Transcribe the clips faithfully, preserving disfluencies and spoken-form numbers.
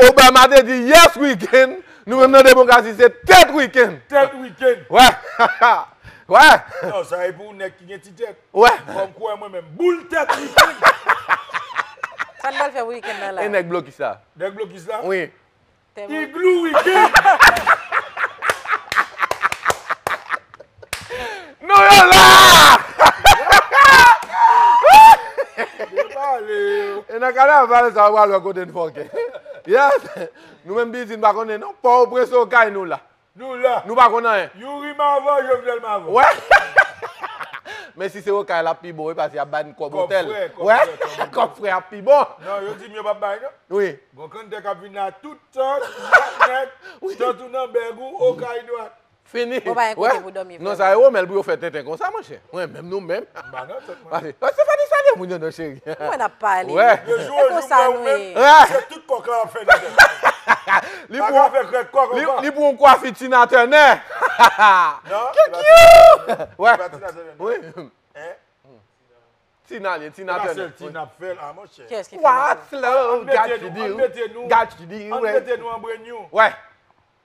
Obama te di yes weekend. Nou menm nan demokrasi se tèt weekend. Tèt weekend. Wè. Wè. Non, sa e pou nèg ki gen ti tèt. Wè. Kòm kwè mwen menm boul tèt weekend. Sa n pral fè weekend nan la? E nèg blokis la. Nèg blokis la. Wi. Igloo weekend. Nou yo la! Yo pale yo. E nan kanaval sa w pral wè kote n fòke. Yes. Nou menm bizin pa konnen non. Pòtoprens se Okay nou la. Nou la. Nou pa konn anyen. Youri m avan, Jovenel m avan. Wè. Men si se Okay l ap pi bon wi paske y ap ba n kòb otèl. Wè. Kòb frè ap pi bon. Non, yo di m yo p ap bay non. Wi. Gon kantè k ap vin la tout tan, nèt, tantou nan bèg ou, Okay dwat. Fini. Bon, pa gen kote pou dòmi, Non, sa e Romel pou yo fè tenten konsa, monchè. Mwen menm, nou menm. M pa nan tèt mwen. Pase, oh, Stefani, salye moun yo non, cheri. Mwen ap pale. Wè. De jou an jou m wè ou menm, se tout kòk la w ap fè nan tèt. Li Pa pou ka fè krèk kòk li, ankò. li pou yon kwafi Tina Turner. Non, Kikiou! Wè. Tina Turner. Wi. Hein? Tina li, Tina Pa Turner. sèl Tina ap fè l, ah monchè. Kiyès ki fè What sa? slow, Mete got nou, you do, mete nou, got you do, Ann wè. Mete nou an brenn you. Wè.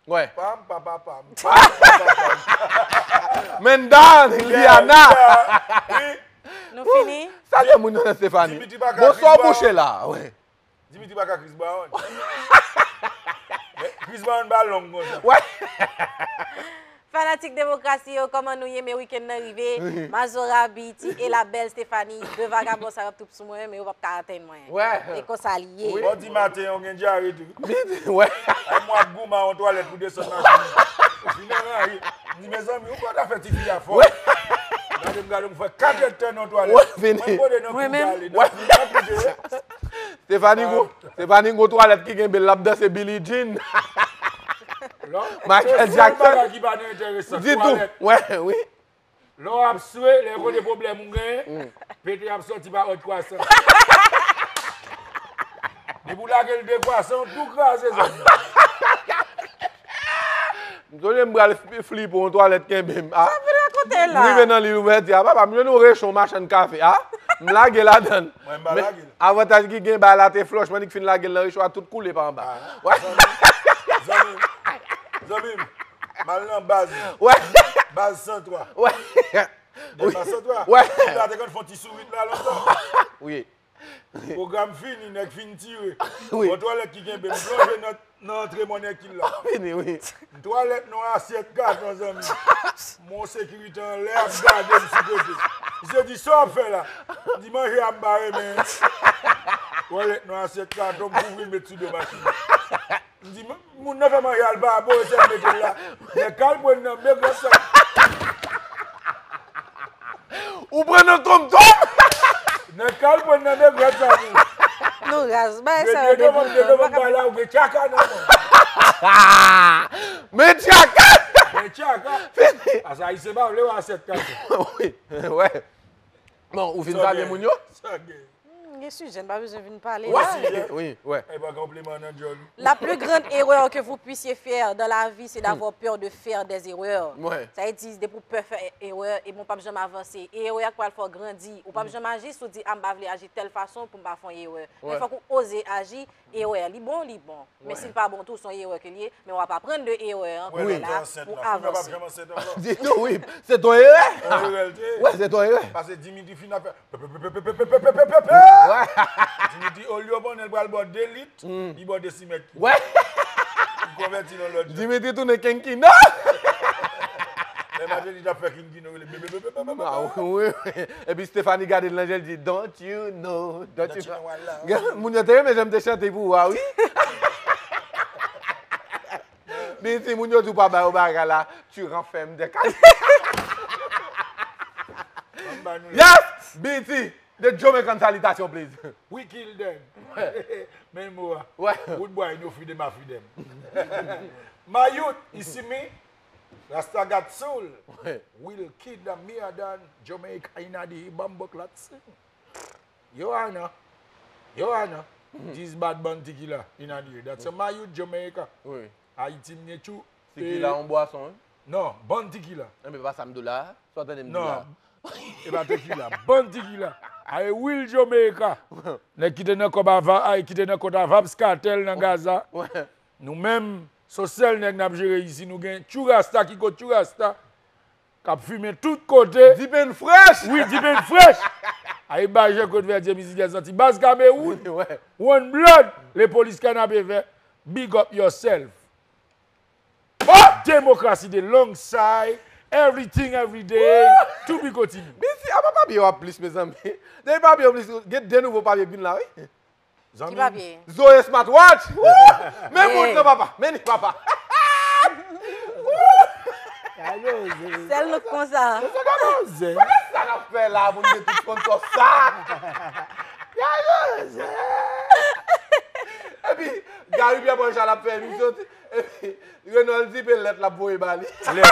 Wè. Pam, pa, pa, pam. Men dan, Liana. Wi. Nou fini? Salye moun nan Stefani. Dimitri pa ka Bon, sa w Chris bouche la. Wè. Dimitri pa ka Chris Brown. Men Chris Brown pa long konsa. Wè. Fanatik demokrasi yo, kòman nou ye? Men weekend nan rive. Mazora, B T e la belle Stephanie, de vagabon sa yo ap twoup sou mwen, men yo p ap ka atenn mwen. Wè. E konsa li ye. Wi. Bon, di maten, yon gen dyare tou. Wè. Ay, mwen ap goumen yon twalèt pou desann machin. Ou fin anraje. M di, mezanmi, ou konn afè tifi a fò. Gade m, gade m fè kat èdtan nan twalèt. Wè, fini. Mwen kote nan Mwen kou menm. pale, nan kou, nan kou. Stefani gon, Stefani gon twalèt ki genbe l ap danse Billie Jean. Non? Michael Se sèl Jackson. Bagay ki pa nan enteresan. Di tou. Twalèt. Wè, wi. Lè w ap swe, lè kote pwoblèm ou genyen, pete ap sòti pa òd kwasan. Depi w lage l de kwasan, w tou kraze zòn nan. M sonje m pral fli-, flipe yon twalèt kenbe m. Ah. Sa vin rakonte M la? rive nan li ouvèti a, papa, m jwenn yon rechon machann kafe. Ah. M lage ladan l. Mwen, m pa Men, lage l. avantaj ki gen, bay la te flòch, mwen ki fin lage l nan rechon a, tout koule pa anba. Wè. Zanmi, zanmi, zanmi m, m al nan baz. Wè. Baz san twa. Wè. Nan baz san twa. Wè. Ti la te konn fè yon ti sourit la lontan. Wi. Pwogram fini, nèg fin tire. Wi. Yon twalèt ki kenbe m plonje nan, nan antre mòn èkil la. Fini, wi. Yon twalèt nan asyèt katon, zanmi. Mon sekirite anlè ap gade m sou kote. Misye di, "Sa w ap fè la?" M di, "Manje a m pa renmen." Twalèt nan asyèt katon, m kouvri l, met sou do machin. M di, "Moun nan fè manje a, l pa bon, se m mete l la." Nèg k al pran nan men gransan. Ou pran nan tonmtonm. Nèg k al pran nan men gransan. Nou raz, bay sa yo Depi devan, devan degoute. bay la, ou gen tchaka nan men. Men tchaka. Men tchaka. Fini. Asa, Ayisyen pa vle wè asyèt katon. Wi, wè. Bon, ou fin salye moun yo? Sa gen. Hmm, gen sijè, n pa bezwen vin pale Wè. la. Wi, wè. E pa konpliman nan djòl. La plus grande erreur que vous puissiez faire dans la vie, c'est d'avoir peur de faire des erreurs. Ouais. Sa vle di, depi w pè fè erè, e bon, w p ap janm avanse. E erè a k pral fè w grandi. Ou p ap janm aji si w di, "A, m pa vle aji tèl fason pou m pa fè yon erè." Men Ouais. fòk ou oze aji, erè. Li bon, li bon. Men Ouais. si l pa bon tou, se yon erè ke l ye. Men w ap aprann de erè an, Wè, kounye lòt la, ansent pou la. Foume p ap avanse. janm ansent ankò. Di tou, wi. Se ton erè. Yon erè l te ye. Wè, se ton erè. Pase Dimitri fin ap fè. Pe, pe, pe, pe, pe, pe, pe, pe, pe, pe, pe. Wè. Dimitri, olye w konnen l pral ba w de lit, Mm. li ba w de simèt. Wè. Li konvèti nan lòt jan. Dimitri tounen kenkina. Lè Madeline t ap fè kinkino, li be, be, be, be, be, be, be. Ah, wi, wi. Epi Stephanie gade l nan je l, di, "Don't you know, don't you know." Moun yo te renmen jan m te chante pou ou a, wi. Biti, moun yo di w pa ba yo bagay la, tu renfermes des cas. Anba nou la. Yes! Biti, the Jamaican salutation, please. We kill them. Men mo a. Wè. Wood boy, no freedom, a freedom. My youth, you see me? Rasta got soul. Wè. Will kill the me a dan Jamaica inna the bomboclaat. Your Honor, Your Honor, this bad Bounty Killer inna the. That's a my youth Jamaica. Wi. Haiti m ye too. Se ki la yon bwason, wi. Non, Bounty Killer. Enben, pa sa m di w la. Sa w tande m di w la. Non. E pa tequila. Bounty Killer. Ay, Will Jamaica. Nèg ki te nan kòb a Va-, ay, ki te nan kont a Vybz Kartel nan Gaza. Nou menm, se sèl nèg n ap jere isi. Nou gen Tchou Rasta ki kot Tchou Rasta. K ap fimen tout kote. Deep and fresh! Wi, deep and fresh! Ay, ba Jean Claude Verdier, mizik Dèzanti. Baz Kamewoun. One Blood, Lepolis Kanapevè. Big up yourself. Demokrasi de long side, everything every day, to be continue. Bisi, apa pa byen w ap plis, mezanmi. Depi pa byen w plis, gen de nouvo papye k vin la, wi. Ki papye? Zoe Smartwatch. Woo! Men moun nan, papa. Men li, papa. Sèl nou k konsa. Sa n ap fè la pou n gen tout sponsor sa? Epi, Gary Pierre Paul Charles ap fè emisyon, ti. Epi, Renold di pe lèt l ap voye ba li. Lèt.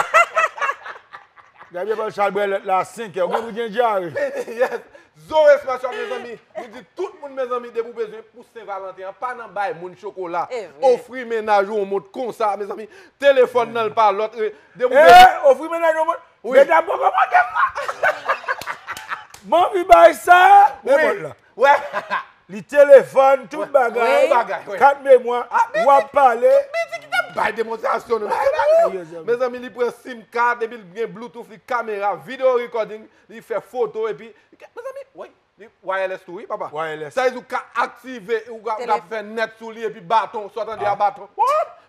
Gary Pierre Paul Charles bwè lèt la a senkè. Ou gen pou gen dyare. Yes. Zoe Smartwatch, mezanmi. Nou di tout moun, mezanmi, depi w bezwen pou Sen Valanten an, pa nan bay moun chokola. Ofri mennaj ou yon mont konsa, mezanmi. Telefòn nan, l pa lòt. Depi w bezwen. Ofri mennaj ou yon mont. Medam poko manke m la. M anvi bay sa. Men mont la. Li telefòn, tout bagay, kat memwa, w ap pale. Bay demonstrasyon nou. Mezanmi, li pran sim card, epi l gen Bluetooth, li kamera, video recording, li fè foto, epi, mezanmi, wi, li wireless tou, wi, papa. Sa vle di ou ka aktive, ou ka, ou ka fè nèt sou li, epi baton, sa w tande a baton.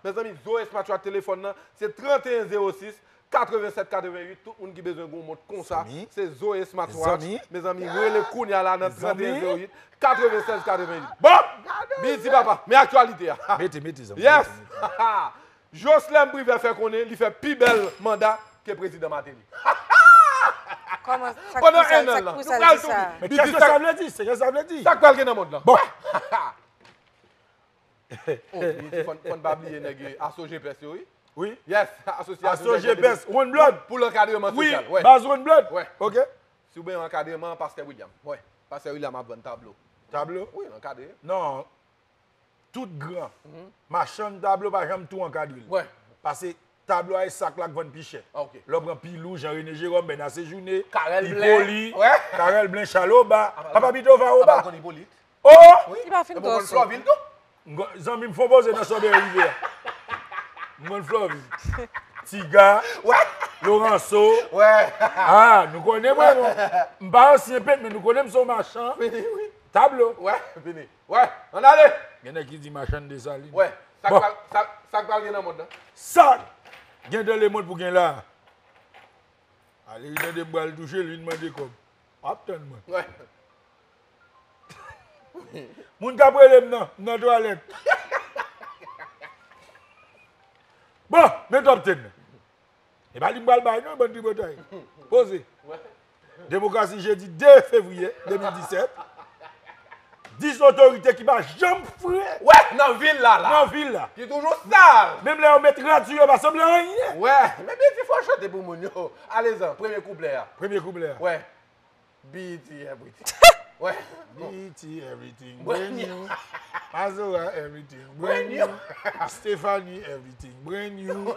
Mezanmi, Zoe Smartwatch telefòn nan, se trannteyen zewo sis, katrevennsèt katrevennuit, tout moun ki bezwen gon mont konsa, se Zoe Smartwatch. Mezanmi, rele kounye a la nan trannteyen zewo uit, katrevennsèz katrevennuit. Bon! Bisi papa, men aktyalite a. Mete, mete, zanmi. Yes! Joslèm Privè fè konnen li fè pi bèl manda ke prezidan Martelly. Pandan en an la. Nou pral tou. Men kèske sa vle di? Se kèske sa vle di? Sa k pral gen nan mond lan? Bon. Oh, fòn, fòn pa bliye nèg Aso G P S yo, wi. Wi. Yes, asosyasyon Aso G P S, One Blood. Pou lankadreman sosyal. Wi, baz One Blood. Ok. Si w bezwen ankadreman, Pastè William. Wi. Pastè William ap vann tablo. Tablo? Wi, ankadre. Non. Tout gran machann tablo pa janm tou ankadre l. Wi. Pase tablo a e sa k la k vann pi chè. Lè w pran Pilou, Jean René Jérôme, Bernard Séjourné, Carel Blin. Ipoli, Carel Blin, Chaloba, Papa Pito, Vaoba. Konn Ipoli. Oh! Li pa fin gòs. Zanmi m, fè yon poze nan Strawberry Rivière. M konn Florville. Tiga. Loranso. Ah, nou konnen mwen, non. M pa ansyen pent, men nou konnen m se yon machann tablo. Wè, vini. Wè, ann ale. Gen nèg ki di machann Desalin. Wè, sa k pral, sa, sa k pral gen nan mond lan? Sa k gen nan lemond pou gen la. Ale, li tande m pral touche l, vin mande kòb. W ap tann mwen. Wè. Moun k ap rele m nan, m nan twalèt. Bon, men top ten nan. E pa li m pral bay non, bann tripotay. Poze. Demokrasi jedi de fevriye de mil disèt. Dis otorite ki pa janm fre. Wè, nan vil la, la. Nan vil la. Ki toujou sal. Menm lè yo met rad sou yo, pa sanble anyen. Wè, men Bisi fò chante pou moun yo. Alezan, premye kouplè a. Premye kouplè a. Wè. B E T everything. Wè. B E T everything brand new. Mazora everything brand new. Stephanie everything brand new.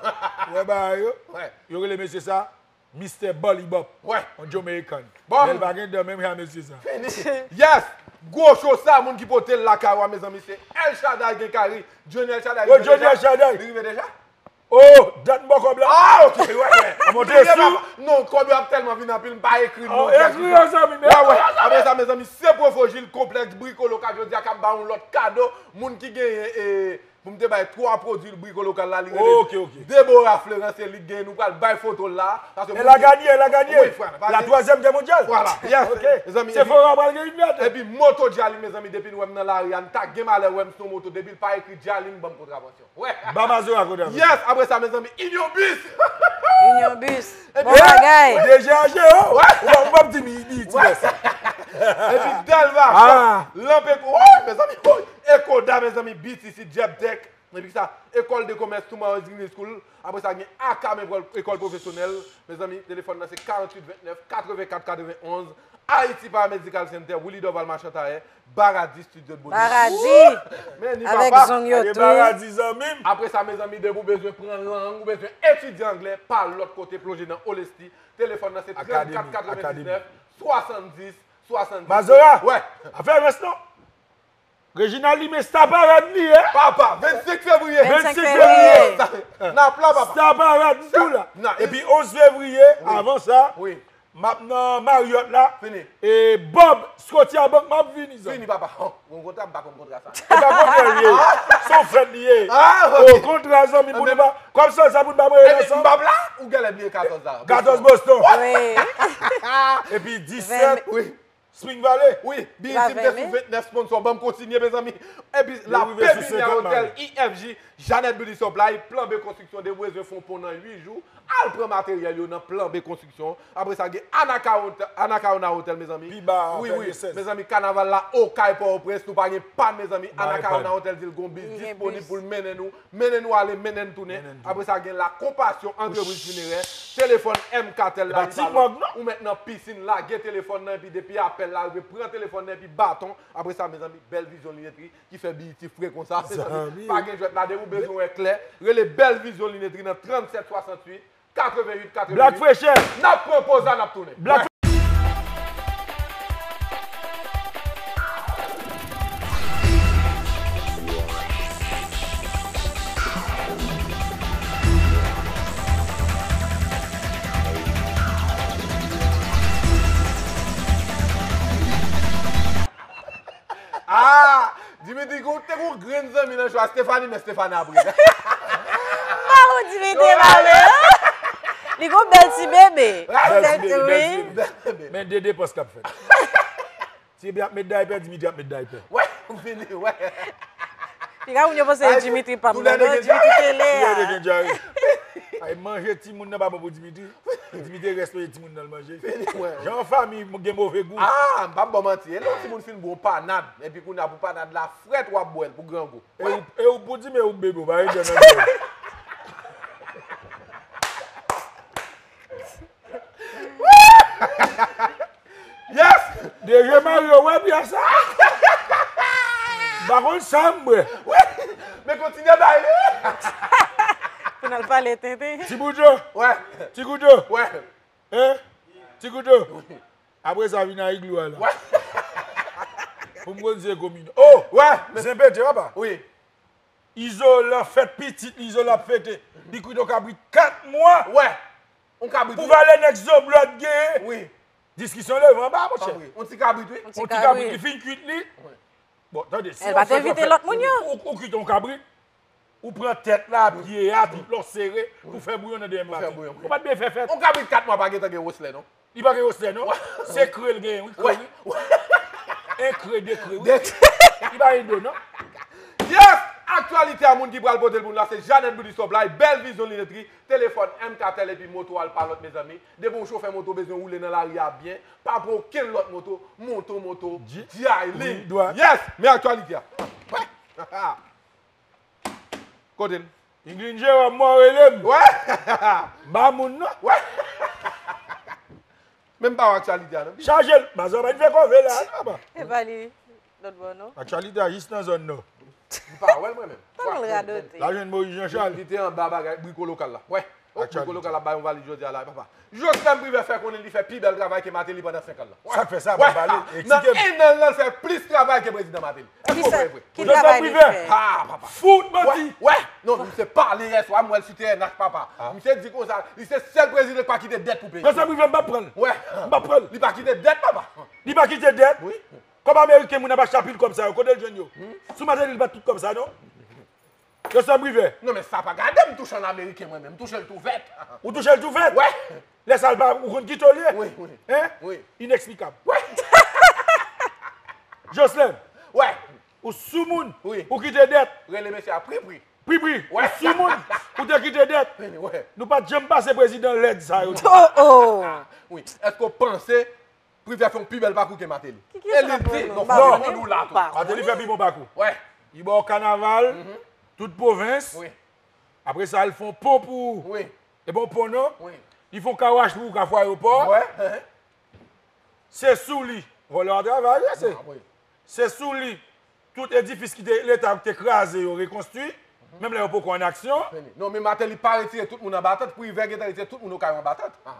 Wè bagay yo? Wè. Yo rele mesye sa Mister Bolly Bop. Wè. Yon Jamaican. Bon. Men l pa gen dan menm jan mesye sa. Fini. Yes! Gwo cho sa, moun ki pote l lakay ou a, mezanmi, se El Shaddai gen kari. Johnny El Shaddai. Yo, Johnny El Shaddai. Li rive deja? Oh, dat m ba w kòb la. Ah, ok, wè, wè. Monte sou. Non, kòb yo ap tèlman vin anpil, m pa ekri non. Ekri yo, zanmi, men. Wè, wè. Apre sa, mezanmi, se Pwofojil Konplèks Briko Lokal jodi a k ap ba yon lòt kado. Moun ki genyen, e, pou m te bay twa pwodui Briko Lokal la, li rele Deborah Fleurant, se li k genyen. Nou pral bay foto l la. Paske moun ki... Elle a gagné, elle a gagné. Wi, frè, la troisième guerre mondiale. Vwala, yes. Ok. Mezanmi, Sephora pral gen yon mèt. Epi moto Djalin, mezanmi, depi n wè m nan lari a, n ta gen malè wè m sou moto, depi l pa ekri Djalin, ban m kontravansyon. Wè. Ba Mazora kontravansyon. Yes, apre sa, mezanmi, Union Bus. Union Bus. Bon bagay. Deja aje, oh. Wè. Ou p ap di m Biyiti bès. Epi Delva, Lanpeko, oh, mezanmi, oh, Ekoda, mezanmi, B T C, Jebtech. Epi sa, École de Commerce, Tomorrow's English School. Apre sa, gen Akam, École, École Professionnelle. Mezanmi, telefòn nan se karanntuit ventnèf katrevenkat katrevenonz. Haiti Paramedical Center, Willy Dorval Machan Tayè, Baradi Studio de Beauté. Baradi! Woo! Men ni avèk papa. Zong Yo tou. Baradi, zanmi m. Apre sa, mezanmi, depi w bezwen pran lang, ou bezwen etidye anglè, pa lòt kote, plonje nan Olesti. Telefòn nan se trannkat katrevendiznèf swasanndis Swasanndiz. Mazora. Wè. Afè rès non. Reginald li men Star Parade li ye. Papa, vennsenk fevriye. Vennsenk fevriye. N ap la, papa. Star Parade, m tou la. Epi onz fevriye, avan sa, m ap nan Marriott la. Fini. E Bob, Scotiabank, m ap vini, zanmi. Fini, papa. Hon, gon kontra, m pa konn kontra sa. E pa kontra l ye. Se yon fèt li ye. O, kontra, zanmi, pou nou pa. Kòm sa, sa pou nou pa mwen ansanm. M ap la, ou genlè bliye katòz la. Katòz Boston. Wi. Epi disèt. Wi. Spring Valley? Wi, Biyiti m te sou vennèf sponsò, ban m kontinye, mezanmi. Epi la Pebina Hotel, I F J, Jeannette Beauty Supply, Plan B Konstriksyon, de bezwen fè yon pon nan uit jou, al pran materyèl yo nan Plan B Konstriksyon. Apre sa, gen Anacaona, Anacaona Hotel, mezanmi. Pi ba, wi, wi, mezanmi, kanaval la, Okay, Pòtoprens, nou pa gen pàn, mezanmi. Anacaona Hotel di l gon bis disponib pou l mennen nou. Mennen nou ale, mennen n tounen. Apre sa, gen La Compassion, antrepriz finerè. Telefòn M K Tel la, li pa lòt. Ou mèt nan pisin, lage telefòn nan, epi depi apèl la rive, pran telefòn nan, epi baton. Apre sa, mezanmi, Bèl Vizyon Linetri ki fè Biyiti fre konsa. Mezanmi, pa gen jwèt la, depi ou bezwen wè klè, rele Bèl Vizyon Linetri nan trannsèt swasanntuit, katrevennuit, katrevennuit. Black Fresh. N ap pran poz la, n ap tounen. Black Ah! Dimitri, ou te gon grenn zanmi nan cho a, Stephanie, men Stephanie apre. Mwen ou Dimitri pale. Li gon bèl ti bebe. Bèl ti bebe, bèl ti bebe. Men de depans k ap fèt. Ti bebe ap met daypè, Dimitri ap met daypè. Wè, ou fini, wè. Piga moun yo panse Dimitri pa m nan, non, Dimitri te lè a. Ay, manje timoun nan pa bon pou Dimitri. Dimitri rès manje timoun nan l manje. Jan yon fanmi gen move gou. Ah, m p ap ba w manti. E lè yon timoun fin bwè yon panad, epi kounye a pou panad la frèt, w ap bwè l pou grangou. E ou, e ou pou di, men ou bebe, ou pa gen dèyè nan dèyè. Yes! Deje Mario, wè pyès sa? M pa konn sa m bwè. Wi, men kontinye bay li. Pou n al pale tenten. Ti Boudjo. Wè. Ti Koudjo. Wè. Hein? Ti Koudjo. Apre sa, vin a iglo a la. Wè. Pou m konn se komino. Oh! Wè. Zen pete, papa. Wi. Izolan fèt pitit li, Izolan ap fete. Li kwit yon kabrit kat mwa. Wè. Yon kabrit, wi. Pou valè nèg zoblòd genyen. Wi. Diskisyon leve anba, monchè. Ah, wi. Yon ti kabrit, wi. Yon ti kabrit, li fin kwit li. Wi. Bon, tande, si w fèt, w fèt. Ou, ou kwit yon kabrit, ou pran tèt la, pye a, tout lè w sere, pou fè bouyon nan dèyè maten. Pou fè bouyon, wi. Ou pa t byen fè fèt. Yon kabrit kat mwa pa gentan gen woslè, non. Li pa gen woslè, non. Se kre l genyen, wi, kre, wi. En kre, de kre, wi. De kre. Li pa gen do, non. Yes! Aktyalite a moun ki pral pote l pou nou la, se Jeannette Beauty Supply, Bèl Vizyon Linetri, telefòn M K Tel epi moto al pa lòt, mezanmi. Depi yon chofè moto bezwen woule nan lari a byen, pa pran okenn lòt moto, monte yon moto, D J. Yes! Men aktyalite a. Wè. Kote l? Inglin Jeròm mò rele m. Wè. M pa moun non. Wè. Men m pa wè aktyalite a non. Chaje l. Baz la pa vin fè kòve la non, papa. E pa li lòt bò non. Aktyalite a jis nan zòn nan. M pa wè l mwen menm. Tande l radote. La jwenn Moyiz Jan Chal. Li te anba bagay briko lokal la. Wè. Oh, briko lokal la bay yon valiz jodi a la, papa. Joslèn Privè fè konnen li fè pi bèl travay ke Martelly pandan senk an nan. Sa k fè sa, ban m pale. Nan en an, l fè plis travay ke prezidan Martelly. Èske w kwè vre? Ki travay li fè? Ha, papa. Fout manti. Wè, wè. Non, misye pale yè swa, m wè l sou T N H, papa. Misye di konsa, li se sèl prezidan ki pa kite dèt pou peyi. Joslèn Privè, m p ap pran l. Wè. M p ap pran l. Li pa kite dèt, papa. Li pa kite dèt? Wi. Kòb ameriken, moun ap achte anpil kòb sa yo. Kote l jwenn yo? Sou Martelly, li bat tout kòb sa, non? Joslèn Privè. Non, men sa pa gade, m touche ann ameriken mwen menm. M touche l tou vèt. Ou touche l tou vèt? Wè. Lè sa l pa, ou konn kite w l ye? Wi, wi. Hein? Wi. Ineksplikab. Wè. Joslèn. Wè. Ou soumoun. Wi. Ou kite dèt. Rele mesye a Pripri. Pripri. Wè. Ou soumoun. Ou te kite dèt. Wè. Nou pa t janm pase prezidan lèd sa yo. Oh, oh. Wi. Èske w panse Privè fè yon pi bèl pakou ke Martelly. Ki, ki e li di, non, fò mwen di w la tou. Martelly fè pi bon pakou. Wè. Li ba w kanaval, tout pwovens. Wi. Apre sa, li fè yon pon pou ou. Wi. E bon pon non? Wi. Li fè yon kawach pou ou, Kafou Ayewopò. Wè. Se sou li. Vòlè a travay, wi, se. Ah, wi. Se sou li. Tout edifis ki te, Leta ki te kraze yo rekonstwi. Menm lè yo poko an aksyon. Non, men Martelly pa retire tout moun anba tant. Privè gentan retire tout moun Okay anba tant. Ah.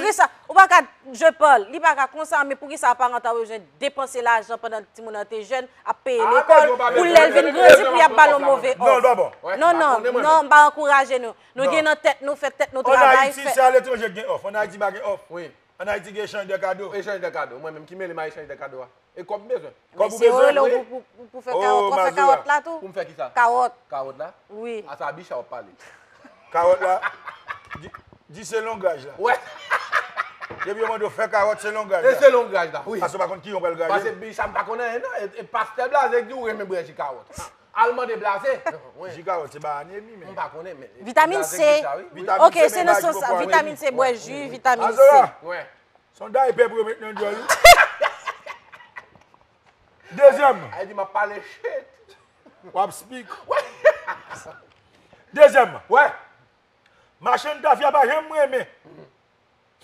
Poukisa ou pa ka, je parle, li pa ka konsa, men poukisa paran ta bezwen depanse lajan pandan timoun nan te jèn, ap peye lekòl, pou lè l vin grandi, pou y ap ba l yon move òf? Non, l pa bon. Non, non, non, m pa ankouraje nou. Nou gen nan tèt nou, fè tèt nou travay, fè. An Ayiti, se aletranje k gen òf. An Ayiti pa gen òf. An Ayiti gen echanj de kado. Echanj de kado. Mwen menm ki mele m a echanj de kado a. E kòb m bezwen. Kòb ou bezwen? Mesye yo rele w pou, pou, pou fè kawòt. W ap fè kawòt la tou? Pou m fè kisa? Kawòt. Kawòt la? Wi. A sa Bicha w ap pale. Kawòt la. Di, di se longaj la. Wè. Depi yo mande w fè kawòt, se longaj la. E se longaj la, wi. Paske w pa konn ki yon pral graje. Paske Bicha m pa konn anyen non. E, e pastè Blaze ki di w renmen bwè ji kawòt. Al mande Blaze. Wi. Ji kawòt, se pa anemi, men. M pa konnen, men. Vitamin C. Vitamin C, men se nan sans sa. Vitamin C, bwè ji, vitamin C. Azola. Wè. Se yon daypè pou yo met nan djòl ou. Dezyèm. Ay di m ap pale shit. W ap speak. Wè. Dezyèm. Wè. Machann tafya pa janm renmen.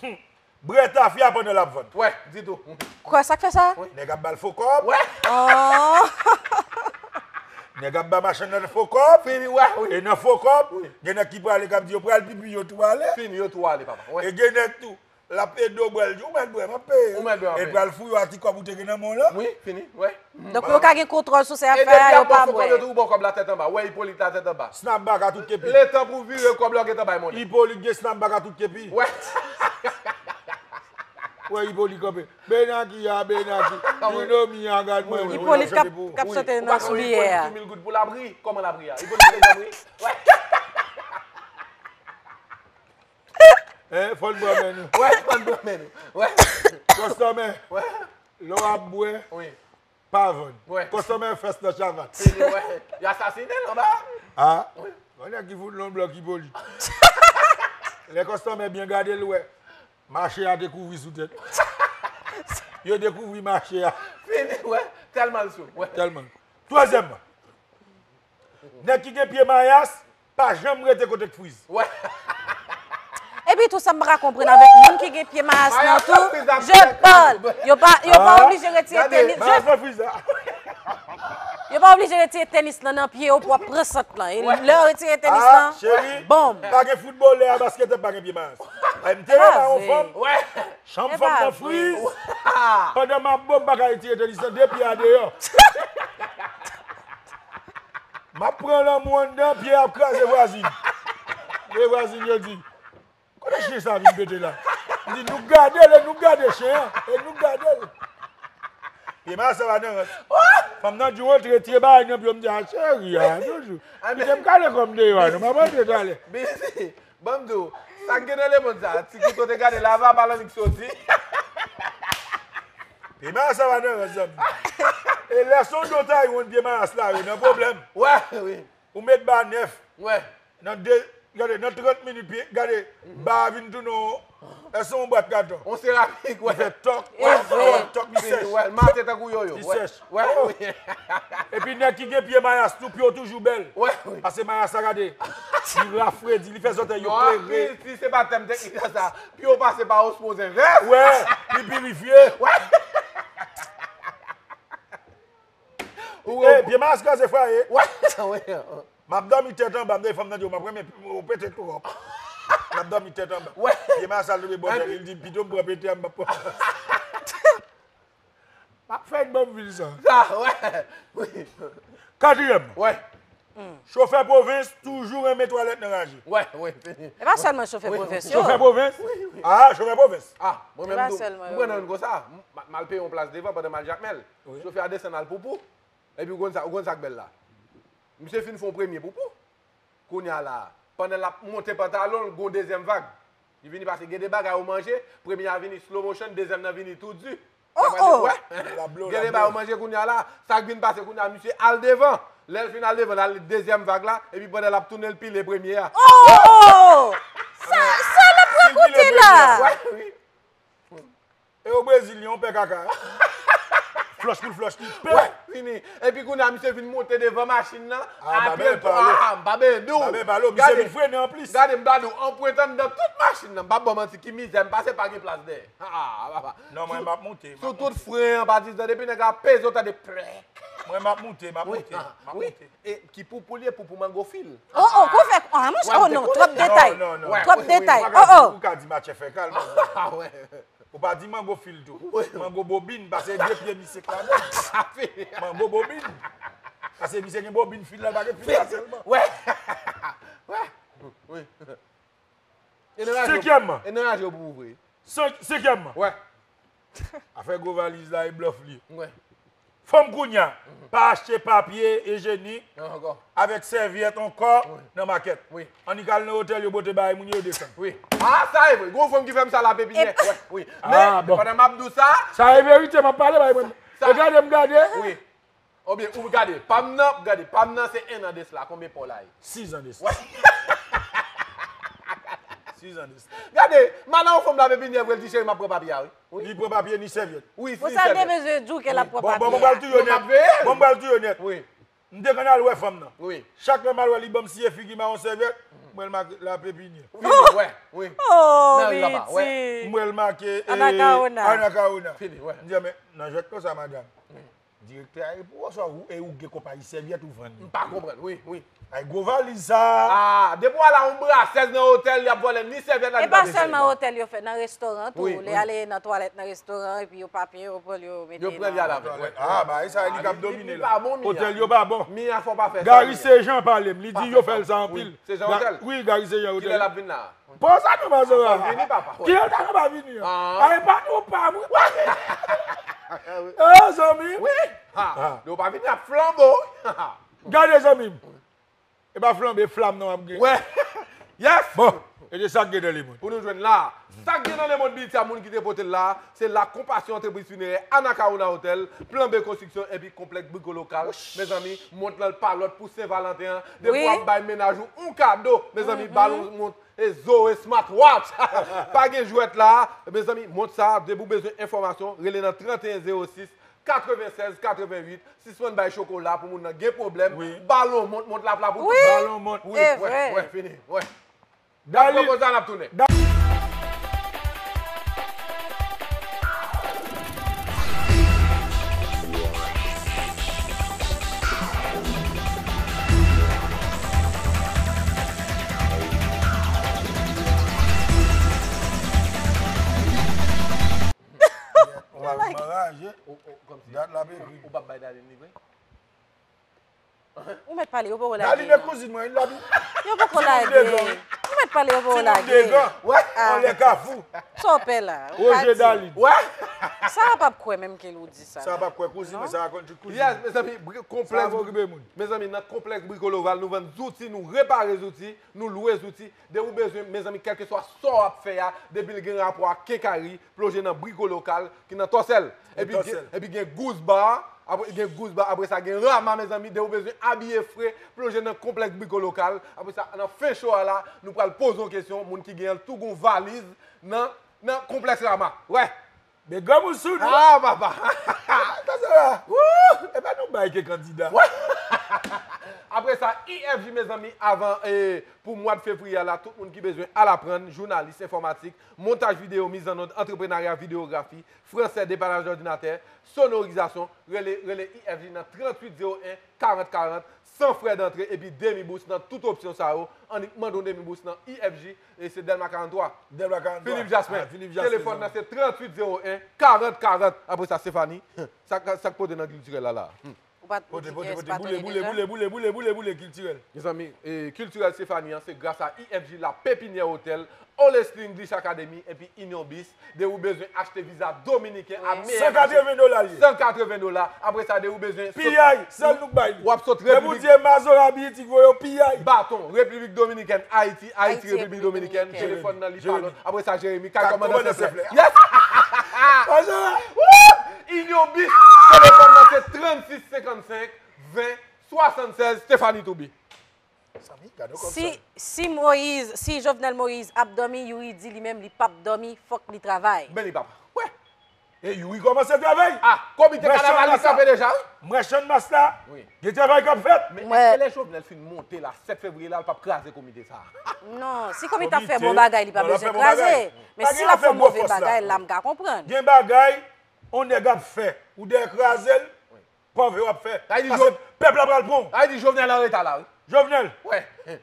Hmm. Brè tafya pandan l ap vann. Wè, ditou. Kwè sa k fè sa? Nèg ap ba l fo kòb. Wè. Oh. Nèg ap ba machann nan fo kòb. Fini, wè, wi. E nan fo kòb, gen nèg ki prale k ap di yo pral pipi, yo tou ale. Fini, yo tou ale, papa. Wè. E gen nèg tou, l ap ede w bwè l, di, "Ou mèt bwè, m ap peye." Ou mèt bwè, m ap peye. E pral fouye w a ti kòb ou te gen nan men w lan. Wi, fini, wè. Donk, yo ka gen kontwòl sou se afè a, yo pa bwè. E depi y ap ba w fo kòb, yo tou ba w kòb la tèt anba. Wè, Ipolit la tèt anba. Snapback a tout kepi. Letan pou w vire kòb la, w gentan bay monnen. Ipolit gen snapback a tout kepi. Wè. Wè, Ipolit kanpe. Benaki a, Benaki. Wi. Inomi a, gad mwen. Wi, wi, wi. Ipolit k ap, k ap chante nan soulye a. Ou pa konn Ipolit ki mil goud pou labri? Kòman labri a? Ipolit te janm ri? Wè. Hein, fò n pran men nou. Wè, fò n pran men nou. Wè. Kòstòmè. Wè. Lè w ap bwè, wi, pa vann. Wè. Kòstòmè fès nan chavat. Fini, wè. Y asasinen l anba. A? Wi. Yon nèg ki fout l yon blòk Ipolit. Lè kòstòmè byen gade l, wè. Mache a te kouvri sou tèt. Yo dekouvri mache a. Fini, wè. Tèlman l sou. Wè. Tèlman. Twazyèm. Nèg ki gen pye mayas, pa janm rete kote k friz. Wè. Epi tou sa m pa ka konprann avèk moun ki gen pye mayas nan tou, je parle. Yo pa, yo pa oblije retire tenis. Mayas nan friz la. Yo pa oblije retire tenis lan nan pye yo pou w ap pran sant lan. E lè yo retire tenis lan, cheri, bonm. Pa gen foutbolè a, basketè pa gen pye mayas. Ay, m te renmen yon fanm. Wè. Chanm fanm nan friz. Pandan m ap bon, m pa ka retire tenis lan, de pye a deyò. M ap pran lanmou anndan, pye ap kraze vwazin. E vwazin yo di, "Kote chen sa vin pete la?" M di, "Nou gade l, e nou gade chen an, e nou gade l." Pye mayas sa pa nan rans. Fanm nan di w antre, tire bagay nan pye w, m di, "A cheri, a, toujou." Kite m kale kò m deyò a, non, m ap antre talè. Bizi. Ban m di w, sa k gen nan lemonn sa, ti kouto te gade lava, pa l annik soti. Pye mayas sa pa nan rans, zanmi. E lè se yon do Taiwan, pye mayas la, yo nan pwoblèm. Wè, wi. Ou met ba nèf. Wè. Nan de, gade, nan trant minit, pye, gade, ba a vin tounen yon, èske yon bwat gato? On seramik, wè. Li fè tòk, tòk, tòk, tòk, li sèch. Wè, l mate tankou yoyo. Li sèch. Wè, wi. Epi nèg ki gen pye mayas tou, pye w toujou bèl. Wè, wi. Pase mayas la, gade. Li rafredi, li fè zòtèy yo klere. Non, si, si se pa tèm teknik la sa, pye w pase pa osmoz envès. Wè, li pirifye. Wè. Ou, eh, pye mayas kraze fwaye. Wè, wè. M ap dòmi tèt anba, m tande fanm nan di w, "M ap renmen ou pete twòp." M ap dòmi tèt anba. Wè. Pye mayas al tonbe bò tèt li, li di, "Pito m pran pete a, m p ap pran." M ap fè yon bon vil sa. Sa, wè. Wi. Katriyèm. Wè. Chofè pwovens toujou renmen twalèt nan raje. Wè, wè. E pa sèlman chofè pwovens yo. Chofè pwovens? Wi, wi. A, chofè pwovens. A, mwen menm tou. E pa sèlman yo. Mwen nan youn konsa. M, m al peye yon plas devan pandan m al Jakmèl. Wi. Chofè a desann al Poupou. Epi ou konn sa, ou konn sa k bèl la. Misye fin fè yon premye Poupou. Kounye a la, pandan l ap monte pantalon l, gon dezyèm vag. Li vini pase, gen de bagay ou manje, premye a vini slow motion, dezyèm nan vini tou di. Oh, oh! Wè. Gen de bagay ou manje kounye a la, sa k vin pase kounye a, misye al devan. Lè l fin al devan, l al dezyèm vag la, epi pandan l ap tounen, l pile premye a. Oh, oh, oh! Sa, sa l ap rakonte la? Wè, wi. E o Brezil, li yon pè kaka. Flòch pou l flòch, li pè. Wè, fini. Epi kounye a, misye vin monte devan machin nan. A, a pye l, a, m pa bezwen di w. Babè pale, misye vin frennen anplis. Gade, m ba di w, anpwent anndan tout machin nan. M p ap ba w manti, ki mizè m pase, pa gen plas dèyè. A, a, papa. Non, mwen, m ap monte, m ap monte. Sou tout fren an, pa di, depi nèg la peze, w tande plèk. Mwen, m ap moute, m ap moute, m ap moute. E ki poupou li ye, poupou mango fil. Oh, oh, kou fè. Ah, mwen, oh non, twòp detay. Twòp detay. Oh, oh. Ou ka di match F K, kalme. Ou pa di mango fil tou. Mango bobin, paske de pye misye k ladan. Mango bobin. Paske misye gen bobin fil la, pa gen fil la sèlman. Wè. Wè. Wi. Senkyèmman. E nan raje pou ouvri. Senkyèmman. Wè. Afè gwo valiz la e blòf li. Wè. Fanm kounya pa achte papye ijyenik avèk sèvyèt ankò nan makèt. Annik al nan otèl yo pote bagay moun yo desann. Wi. Ah, sa e vre. Gon fanm ki fè m sa la pepinyè. Wi. Men, pandan m ap di w sa. Sa e verite, m ap pale bay mwen. E gade m gade. Wi. Oubyen, ou gade, pa m nan, gade, pa m nan se en an de sla. Konbyen pa w la ye? Sis an de sla. Sis an de sla. Gade, m al nan yon fanm la pepinyè vre, l di cheri, m ap pran papye a, wi. Li pran papye ni sèvyèt. Wi, ni sèvyèt. Pou sa l te bezwen di w ke l ap pran papye a. Bon, bon, mwen pral touye w nèt. Bon, mwen pral touye w nèt. Wi. M te konn al wè fanm nan. Wi. Chak lè m al wè li ban m siye figi m a yon sèvyèt, m wè l make la pepinyè. Wi, wi, wi. Oh, Piti. M wè l make Anakawona. Anakawona. M di, men, nan jwèt konsa, madanm. Direktè a, e pou ou sa, ou, e ou gen konpayi sèvyèt ou vann li. M pa konprann, wi, wi. Ay, gwo valiz sa. Ah, depi w al a yon brasèz nan otèl, y ap vòlè ni sèvyèt la, ni papye. E pa sèlman otèl yo fè, nan restoran tou. Lè y ale nan twalèt nan restoran, epi yo papye, yo pran l, yo mete nan twalèt. Ah, bagay sa, li k ap domine la. Otèl yo pa bon. Gary Sejean pale m, li di yo fè l sa anpil. Wi, Gary Sejean otèl. Kilè l ap vin la? Pran sa non, Mazora. Kilè l ta ka pa vini an? A, e pa nou pa mwen. Eh, zanmi m. Wi. Ha. Lè w pa vini ap flanbo. Gade, zanmi m. E pa flanbe, flam nan w ap gen. Wè. Yes. Bon, e de sa k gen nan lemonn. Pou nou jwenn la. Sa k gen nan lemonn Piti a, moun ki te pote l la, se La Compassion Entreprise Funéraire, Anakawona Hotel, Plan B Construction epi Konplèks Briko Lokal. Mezanmi, mont lan l pa lòt pou Sen Valanten an. Depi w ap bay mennaj ou yon kado, mezanmi, ba l yon mont. E Zoe Smartwatch. Pa gen jwèt la. Mezanmi, mont sa, depi w bezwen enfòmasyon, rele nan trannteyen zewo sis, katrevennsèz katrevennuit. Sispann bay chokola pou moun nan gen pwoblèm. Ba l yon mont, mont la ap la pou tout. Ba l yon mont. Wi, wè, wè, fini. Wè. Dali. Pran poz la, n ap tounen. Ou pa konn anraje. Dat l ap ekri. Ou p ap bay Darline li vre? Ou mèt pale, yo poko lage. Darline e kouzin mwen, li la tou. Yo poko lage. Ou mèt pale, yo poko lage. Timoun degan. Wè, anlè kafou. Sa w pè la? Roger Darline. Wè. Sa a p ap kwè menm ke l ou di sa. Sa a p ap kwè, kouzin mwen, sa a konn tout kouzin. Yes, mezanmi, konplèks. Sa a pa okipe moun. Mezanmi, nan konplèks Brikoloval, nou vann zouti, nou repare zouti, nou lwe zouti. Depi w bezwen, mezanmi, kèlkeswa sa w ap fè a, depi l gen rapò ak kenkayri, plonje nan Briko Lokal ki nan Tòsèl. Epi gen, epi gen Goose Bar, apre gen Goose Bar, apre sa gen Rama, mezanmi, depi w bezwen abiye fre, plonje nan Konplèks Briko Lokal. Apre sa, nan fen cho a la, nou pral poze yon kesyon, moun ki gen l tou gon valiz nan, nan Konplèks Rama. Wè! Men granmoun sou nou. Ah, papa! Sa se la. Wouh! Epa nou bay ke kandida. Apre sa, I F J, mezanmi, avan, eh, pou mwa fevriye a la, tout moun ki bezwen al aprann, jounalis enfòmatik, montaj videyo, mizannòd, antreprenarya, videyografi, fransè, depanaj òdinatè, sonorizasyon, rele, rele I F J nan tranntuit zewo en, karant karant, san frè dantre epi demi bous nan tout opsyon sa yo. Annik mande yon demi bous nan I F J, e se Dèlma karant twa. Dèlma karant twa. Philippe Jasmin. Ah, Philippe Jasmin. Telefòn nan se tranntuit zewo en, karant karant. Apre sa, Stéphanie, sa, sa k pote nan kiltirèl la la? Pote, pote, pote, boule, boule, boule, boule, boule, boule, kiltirèl. Mezanmi, eh, kiltirèl Stéphanie an, se gras a I F J La Pépinière Hotel, Olesly English Academy epi Union Bis. Depi w bezwen achte viza dominiken a meyè mache. San katreven dola l ye. San katreven dola. Apre sa, depi w bezwen sot. P I, sèl nou k bay li. W ap sot Repiblik. Depi w di e Mazora Biyiti k voye w, P I. Baton, Repiblik Dominikèn, Ayiti, Ayiti, Repiblik Dominikèn, telefòn nan li pa lòt. Apre sa, Jeremi, kay kòmandan Senflè. Yes! Mazora! Woo! Union Bis, telefòn nan se trannsis senkannsenk ven swasannsèz, Stéphanie Toubi. Si, si Moïse, si Jovenel Moïse ap dòmi, Youri di li menm li p ap dòmi, fòk li travay. Men li p ap. Wè. E Youri kòmanse travay. Ah, komite kanavalis kanpe deja, wi. M wè Channmas la. Wi. Gen travay k ap fèt. Men èske lè Jovenel fin monte la, sèt fevriye la, l p ap kraze komite sa a? Non, si komite ap fè bon bagay, li pa bezwen kraze. Men si l ap fè move bagay, la m ka konprann. Gen bagay, yon nèg ap fè, ou dèyè kraze l. Pòv yo ap fè. Sa vle di Paske Jov- pèp la pral pran w. Sa vle di Jovenel an reta la, wi. Jovenel. Wè.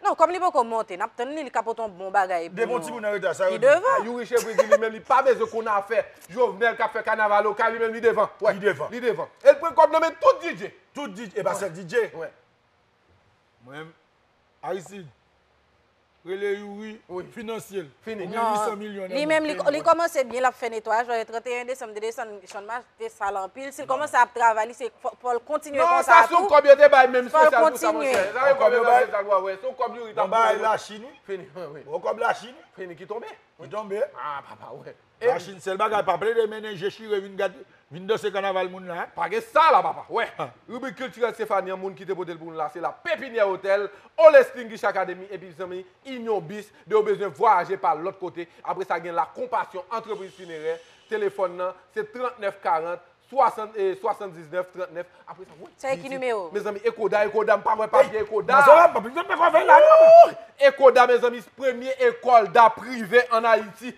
Non, kòm li poko monte, n ap tann li, li ka pote yon bon bagay pou nou. Depi yon timoun an reta, sa yo di. Li devan. Youri Chevrizi li menm, li pa bezwen konn afè Jovenel k ap fè kanaval okay, li menm li devan. Wè. Li devan. Li devan. E l pran kòb nan men tout DJ. Tout DJ, e pa sèl DJ. Wè. Mwen menm, Aristide, rele Youri, finanse l. Fini. Ou gen Non, uit san milyon nan li menm, li, bank. Li kòmanse byen, l ap fè netwayaj, lè trannteyen desanm, te desann, Chann Mach te sal anpil. Si l kòmanse ap travay, li se fò, fò l kontinye Non, konsa sa se yon tou. Kòb yo te bay menm Fò l espesyal pou sa, kontinye. Monchè. Sa se yon kòb yo bay espesyal pou, wè, se yon kòb Youri t ap Bon, bay bay. Lachin, wi. Fini, wi, wi. Bon, kòb Lachin, wi. Fini, ki tonbe? Li tonbe. Ah, papa, wè. Lachin, sèl bagay, pa plede mennen je chire vin gade, vin danse kanaval moun la. Pa gen sa la, papa. Wè. Ribrik kiltirèl Stéphanie an, moun ki te pote l pou nou la, se la Pépinière Hôtel, Olestin Guiche Academy, epi zanmi, Union Bis, de ou bezwen vwayaje pa lòt kote. Apre sa, gen La Compassion Entreprise Funéraire, telefòn nan, se trannèf karant, swasant, eh, swasanndiznèf trannèf. Apre sa, wè. Se ki nimewo? Mezanmi, Ekoda, Ekoda, m pa wè papye Ekoda. Ekoda, mezanmi, premye ekòl da prive ann Ayiti.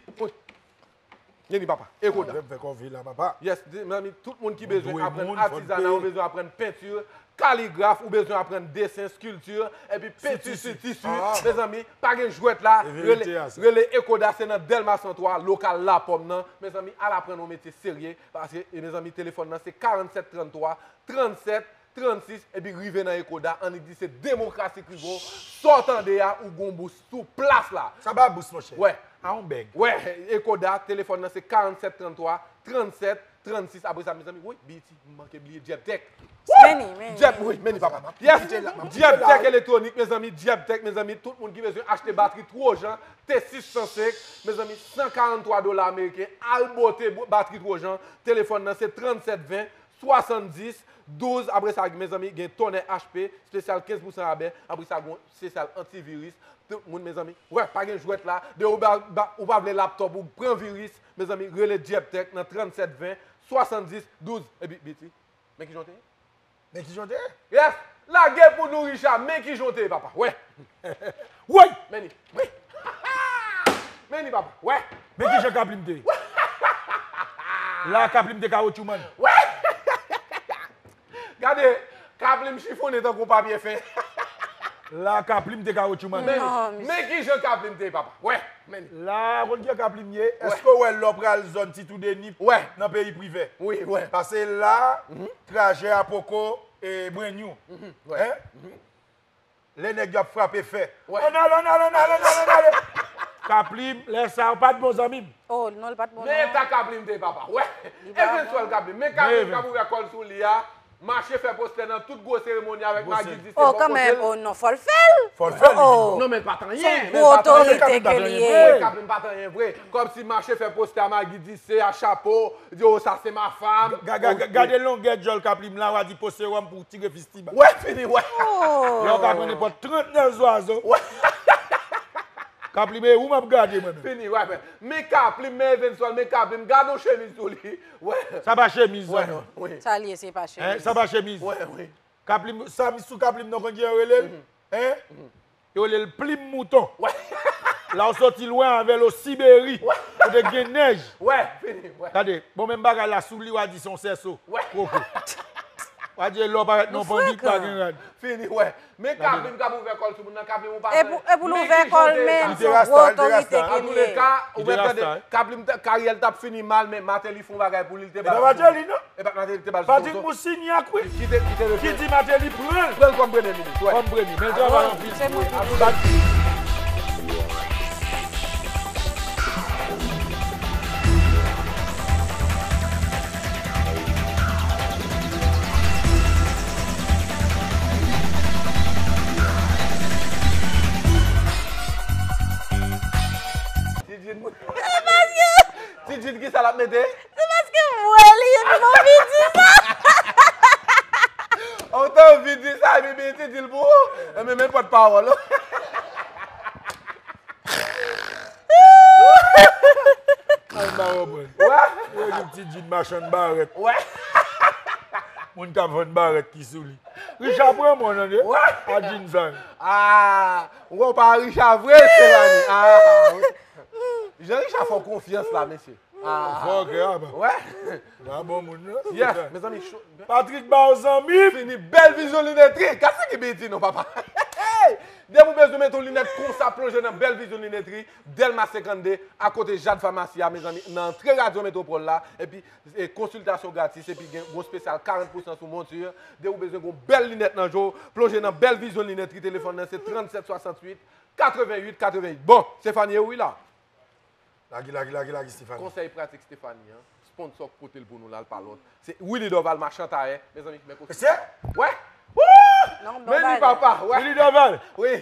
Vini, papa. Ekoda. Mwen fè kòve la, papa. Yes, mezanmi, tout moun ki bezwen aprann atizana, ou bezwen aprann penti, kaligraf, ou bezwen aprann desen, skilti, epi penti sou tisi, mezanmi, pa gen jwèt la. Rele Ekoda, se nan Dèlma san twa, lokal Lapòm nan. Mezanmi, al aprann yon metye serye, paske, e, mezanmi, telefòn nan se karannsèt tranntwa, trannsèt, trannsis, epi rive nan Ekoda, annik di se demokrasi k rive w, sa w tande a, ou gon bous sou plas la. Sa pa bous, monchè. Wè. A yon bèg. Wè, Ekoda, telefòn nan se karannsèt tranntwa, trannsèt, trannsis. Apre sa, mezanmi, woy, B E T, m manke bliye Jebtech. Meni, meni. Jeb, wi, meni, papa. Yes, Jebtech elektwonik, mezanmi, Jebtech, mezanmi, tout moun ki bezwen achte batri Trojan, T sis san senk, mezanmi, san karanntwa dola ameriken, al bote batri Trojan, telefòn nan se trannsèt ven, swasanndis, douz, apre sa, mezanmi, gen Tonnerre H P, espesyal kenz pousan rabè, apre sa, gen espesyal antiviris, tout moun, mezanmi, wè, pa gen jwèt la, de ou pa, ou pa vle laptòp ou pran viris, mezanmi, rele Jebtech nan trannsèt ven, swasanndis, douz, epi, B E T, men kijan w te ye? Men kijan w te ye? Yes! Lage pou nou, Richard, men kijan w te ye, papa, wè! Woy! Men ni, wi! Men ni, papa, wè! Men kijan Kaplim te ye? La Kaplim te kawotchou, man. Wè! Gade, Kaplim chifonnen tankou papye fen. La Kaplim te kawotchou, man. Men, men kijan Kaplim te ye, papa. Wè, men. La, konn kijan Kaplim ye? Èske w wè lè w pral zòn Ti Twou Deni nan peyi Privè? Wi, wè. Paske la, trajè a poko, e, brand new. Wè. Lè nèg yo ap frape fè. Ann ale, ann ale, ann ale, ann ale, ann ale. Kaplim, lè sa a, ou pa t bon zanmi m. Oh, non, l pa t bon, non. Men eta Kaplim te ye, papa. Wè. Evenswèl Kaplim. Men Kaplim k ap ouvè kò l sou li a. Mache fè postè nan tout gwo seremoni avèk Magi di se bò kote l. Oh, kanmenm. Oh, non, fò l fè l. Fò l fè l. Oh, oh. Non, men l pa t anyen. Se yon gwo otorite ke l ye. Kaplim pa t anyen vre. Kòmsi mache fè postè a Magi di se a chapo. Di, oh, sa se ma fam. Ga-, ga-, ga-, gade longè djòl Kaplim la, w a di poste wòm pou tire fistiba. Wè, fini, wè. Lè w ka pran nenpòt trannèf zwazo. Wè. Kaplim, e ou m ap gade, mwen menm. Fini, wè, men. Men Kaplim, men Evenswèl, men Kaplim, gade yon chemiz sou li. Wè. Sa pa chemiz, wè, non. Wi. Sa l ye, se pa chemiz. Hein, sa pa chemiz. Wè, wi. Kaplim, sa sou Kaplim, non, konn kijan yo rele l? Hein? Yo rele l plim mouton. Wè. La w soti lwen avè l o Siberi. Wè. Kote gen nèj. Wè, fini, wè. Gade, bon, menm bagay la sou li, w a di se yon sèso. Wè. Koko. W a di lè w parèt nan panbik, pa gen rad. Fini, wè. Men Kaplim k ap ouvè kò l sou moun nan, Kaplim ou pa fè. E pou, e pou l ouvè kò l menm, se yon gwo otorite ke l ye. Antouleka, ou mèt tande, Kaplim, karyè l t ap fini mal, men Mateli fè yon bagay pou li, li te ba l. E pa Mateli, non? E pa Mateli ki te ba l sponso. Patrick Moussignac, wi. Ki te, ki te leve. Ki di Mateli pran l. Pran l kòm premye minis, wè. Kòm premye. Men l travay anpil. Se moun. Ti Jin. Ti Jin, ki sa l ap mete? Se paske m wè li, epi m anvi di sa. Ou te anvi di sa, epi BET di l pou ou. Enben, men pòtpawòl ou. Ay, m pa konprann. Wè? Yo di Ti Jin machann barèt. Wè? Moun k ap vann barèt ki sou li. Richard pran mwen, tande? Wè? A Jin sa. Ah, ou pa Richard vre, Stéphanie. Ah, wi. Jan Richard fè w konfyans la, mesye. Fò kè apa. Wè. Pa bon moun non. Yes, mezanmi. Patrick ba w zanmi. Fini bèl vizyon linètri. Kase ki piti non papa. Hey! Depi w bezwen mete yon linèt konsa plonje nan bèl vizyon linètri. Dèlma senkannde, akote Jad Famasi a, mezanmi, nan antre Radyo Metwopòl la, epi e, konsiltasyon gratis, epi gen yon espesyal karant pousan sou monti. Depi w bezwen yon bèl linèt nan je w, plonje nan bèl vizyon linètri, telefòn nan se trannsèt swasanntuit, katreventuit, katreventuit. Bon, Stefanie wi la. Lagi, lagi, lagi, lagi, Stefanie. Konsèy pratik Stefanie an, sponsò k pote l pou nou la, l pa lòt. Se Willy Dorval machan tayè, mezanmi, men kostim. Se? Wè. Woo! Men li papa, wè. Willy Dorval. Wi.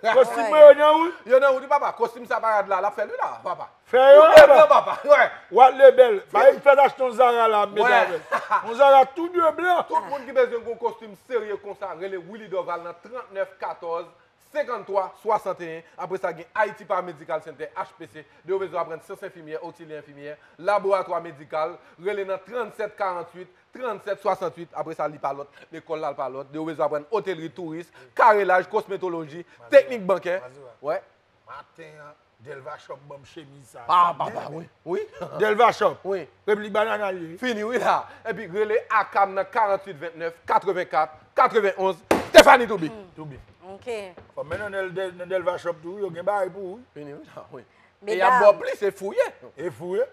Kostim mwen yo nan wout? Yo nan wout wi papa. Kostim sa parad la, l ap fè l wi la, papa. Fè yo la. Papa, wè. Wat le bèl. Pa yon fè achte yon Zara la, m met avè l. Yon Zara tou de blan. Tout moun ki bezwen yon kostim serye konsa, rele Willy Dorval nan trannèf katòz, senkanntwa, swasanteyen. Apre sa, gen Haiti Paramedical Center, H P C. Depi w bezwen aprann syans enfimyè, otilye enfimyè, laboratwa medikal, rele nan trannsèt karanntuit, trannsèt swasantuit. Apre sa, li pa lòt, lekòl la pa lòt. Depi w bezwen aprann otelri, touris, karelaj, kosmetoloji, teknik bankè. Wè. Maten an, Delva Shop ban m chemiz sa. Ah, papa, wi. Wi. Delva Shop. Wi. Repiblik Banana l ye. Fini, wi la. Epi rele Akam nan karanntuit ventnèf, katrevenkat, katrevenonz. Stephanie Toubi. Toubi. Ok. Fò men nan Del, Del, nan Delva Shop tou, yo gen bagay pou ou. Fini, wi la, wi. E y ap ba w plis, e fouye. E fouye.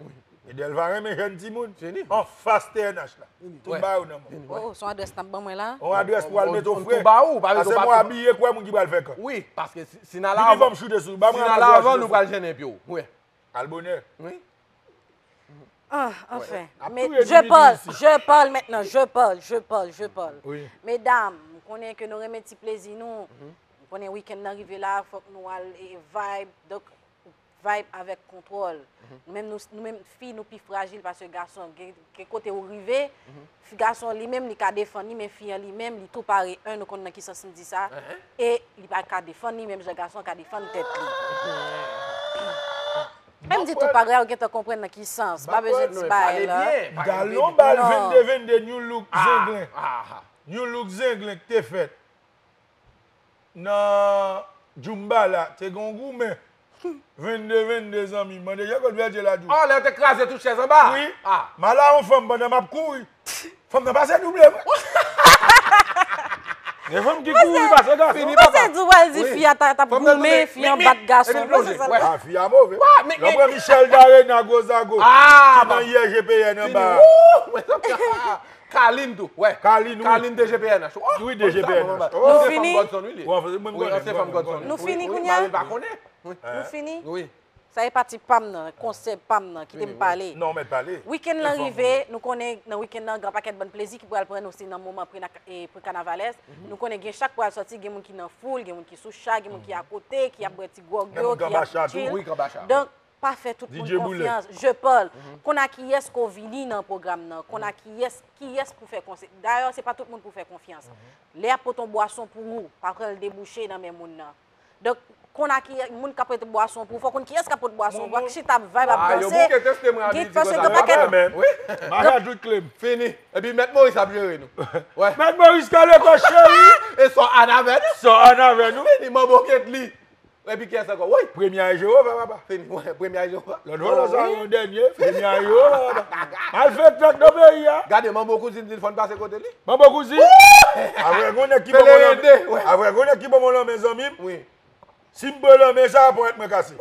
E Delva renmen jèn timoun. Fini. Anfas T N H la. Tout bagay ou nan men w. Oh, se yon adrès n ap ban mwen la? Yon adrès pou al mete w fre. Pase mwen abiye kwè moun ki pral fè kan. Wi, paske si, si n al avan, si n al avan nou pral jennen pye w. Wi. Al bonè. Wi. Ah, enfin. Mais je parle, je parle maintenant, je parle, je parle, je parle. Wi. Medam, m konnen ke nou renmen ti plezi nou. M konnen wikenn nan rive la, fòk nou al e, vibe. Donk, vibe avèk kontwòl. Nou menm, nou, nou menm fi, nou pi frajil pase gason. Gen, gen kote ou rive, fi gason li menm, li ka defann li, men fi an li menm, li tou pare. En, nou konn nan ki sans m di sa. E li pa ka defann li, menm jan gason ka defann tèt li. Menm di tou pare, ou gentan konprann nan ki sans. Pa bezwen di bagay la. Galon bal vennde vennde, new look zenglen. New look zenglen k te fèt. Nan Djoumba la, te gen yon goumen. Vennde vennde, zanmi m. Mande Jean Claude Verdier la di w. Oh, lè yo te kraze tout chèz anba. Wi. Ah. M al a yon fanm pandan m ap kouri. Fanm nan pase double mwen. Gen fanm ki kouri pase gason. Fini, papa. Ou panse di w pral di fi a t ap goumen, fi an bat gason. Ou panse sa? Ah, fi a move. Lè w pran Michel Darena, gwo zago. Ah, ki nan I R G P N anba. Kalin tou, wè. Kalin, wi. Kalin D G P N H. Oh, wi, D G P N H. Nou fini? Wi, ansyen fanm Godson, wi. Nou fini kounye a? Nou fini? Sa e pati pa m nan, konsèy pa m nan, kite m pale. Non, mèt pale. Wikenn lan rive, nou konnen nan wikenn lan, gen yon pakèt bann plezi ki pral pran nou, se nan moman pre, e, pre kanavalès. Nou konnen gen chak pral sòti, gen moun ki nan foul, gen moun ki sou cha, gen moun ki akote, ki ap bwè ti gwòg yo, ki ap chill. Donk, pa fè tout moun konfyans. Je parle. Konn a kiyès ke w vini nan pwogram nan. Konn a kiyès, kiyès pou fè konse. Dayè, se pa tout moun pou fè konfyans. Lè y ap pote yon bwason pou ou, pa pran l debouche nan men moun nan. Donk, konn a kiyès, moun k ap pote bwason pou ou, fò w konn kiyès k ap pote bwason pou ou, ak chita ap vibe ap danse. Paske gen pakèt. Magadou klem. Fini. Epi Mèt Moris ap jere nou. Mèt Moris kale kò cheri. E sò Ann avè nou. Sò Ann avè nou. Fini, manbo Ketly. Epi kiyès ankò? Woy! Premye a Jewova, papa. Fini, wè, premye a Jewova. Lòt fwa, lòt sa, yon dènye, premye a Jewova, papa. Al fè fèt nan peyi a. Gade, manbo kouzin di l fò n pase kote li. Manbo kouzin. Apre, gon nèg ki ban mwen lanmen. Apre, gon nèg ki ban mwen lanmen, zanmi m. Wi. Si m pran lanmen sa, ponyèt mwen kase.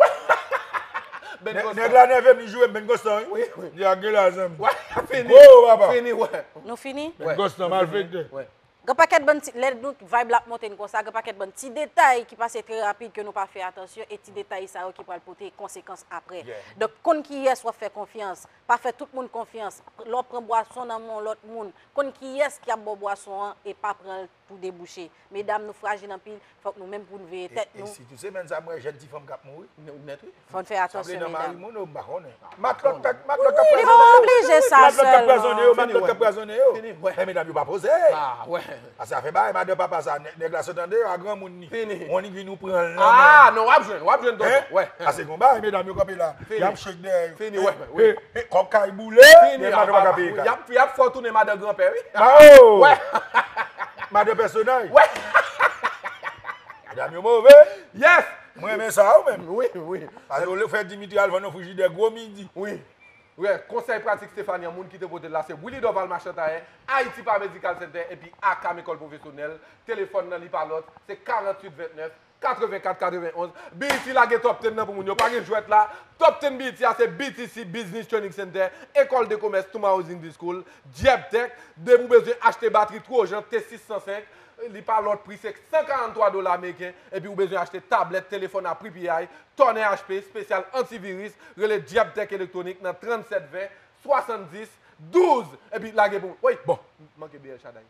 Nèg la nève m, li joure m, Ben Constant, wi. Wi, wi. Li ak gen la, zanmi. Fini. Gwo, papa. Fini, wè. Nou fini? Ben Constant, malfektè. Wè. Gen pakèt bann ti, lè nou vibe la ap monte n konsa, gen pakèt bann ti detay ki pase trè rapid ke nou pa fè atansyon, e ti detay sa yo ki pral pote konsekans aprè. Donk, konn kiyès w ap fè konfyans, pa fè tout moun konfyans. Lè w pran bwason nan men yon lòt moun, konn kiyès ki ap ba w bwason an e pa pran l pou debouche. Medam, nou frajil anpil, fòk nou menm pou n veye tèt nou. E sitou semèn sa, m wè jèn ti fanm k ap mouri. Nèt, wi. Fò n fè atansyon, medam. Sanble nan mari moun, m pa konnen. Matlòt k ap pwazonnen yo, matlòt k ap pwazonnen yo, matlòt k ap pwazonnen yo. Men medam yo pa poze. Paske afè bagay madan papa sa, nèg la sot andeyò a granmoun ni. Ou annik vin ou pran l nan men. Ah, non, w ap jwenn, w ap jwenn tonton. Paske gon bagay, medam yo kanpe la, y ap shake dèyè yo. Fini, wè, wi. Kòk kay boule, men madan pa ka peye kay. Y ap fè w tounen madan granpè, wi. Wè. Madan pèsonaj. Wè. Medam yo move. Yes. Mwen renmen sa, ou menm. Wi, wi. Paske olye w fè Dimitri al vann yon frijidè gwo midi. Wi. Wè, konsèy pratik Stephanie an, moun ki te pote l la, se Willy Dorval Machantayen, Haiti Paramedical Center, epi Akam Ekòl Pwofesyonèl. Telefòn nan, li pa lòt, se karanntuit vennèf, katrevenkat katrevenonz. B E T lage Top Ten nan pou moun yo. Pa gen jwèt la. Top Ten B E T a se B T C Business Training Center, École de Commerce Tomorrow's English School, Jebtech. Depi w bezwen achte batri Trojan T sis san senk, li pa lòt pri, se san karanntwa dola ameriken. Epi w bezwen achte tablèt, telefòn a pri piyay, tònè H P, espesyal antiviris, rele Jebtech Electronic nan trannsèt ven, swasanndis, douz. Epi lage pou mwen. Woy, bon, manke byen El Shaddai.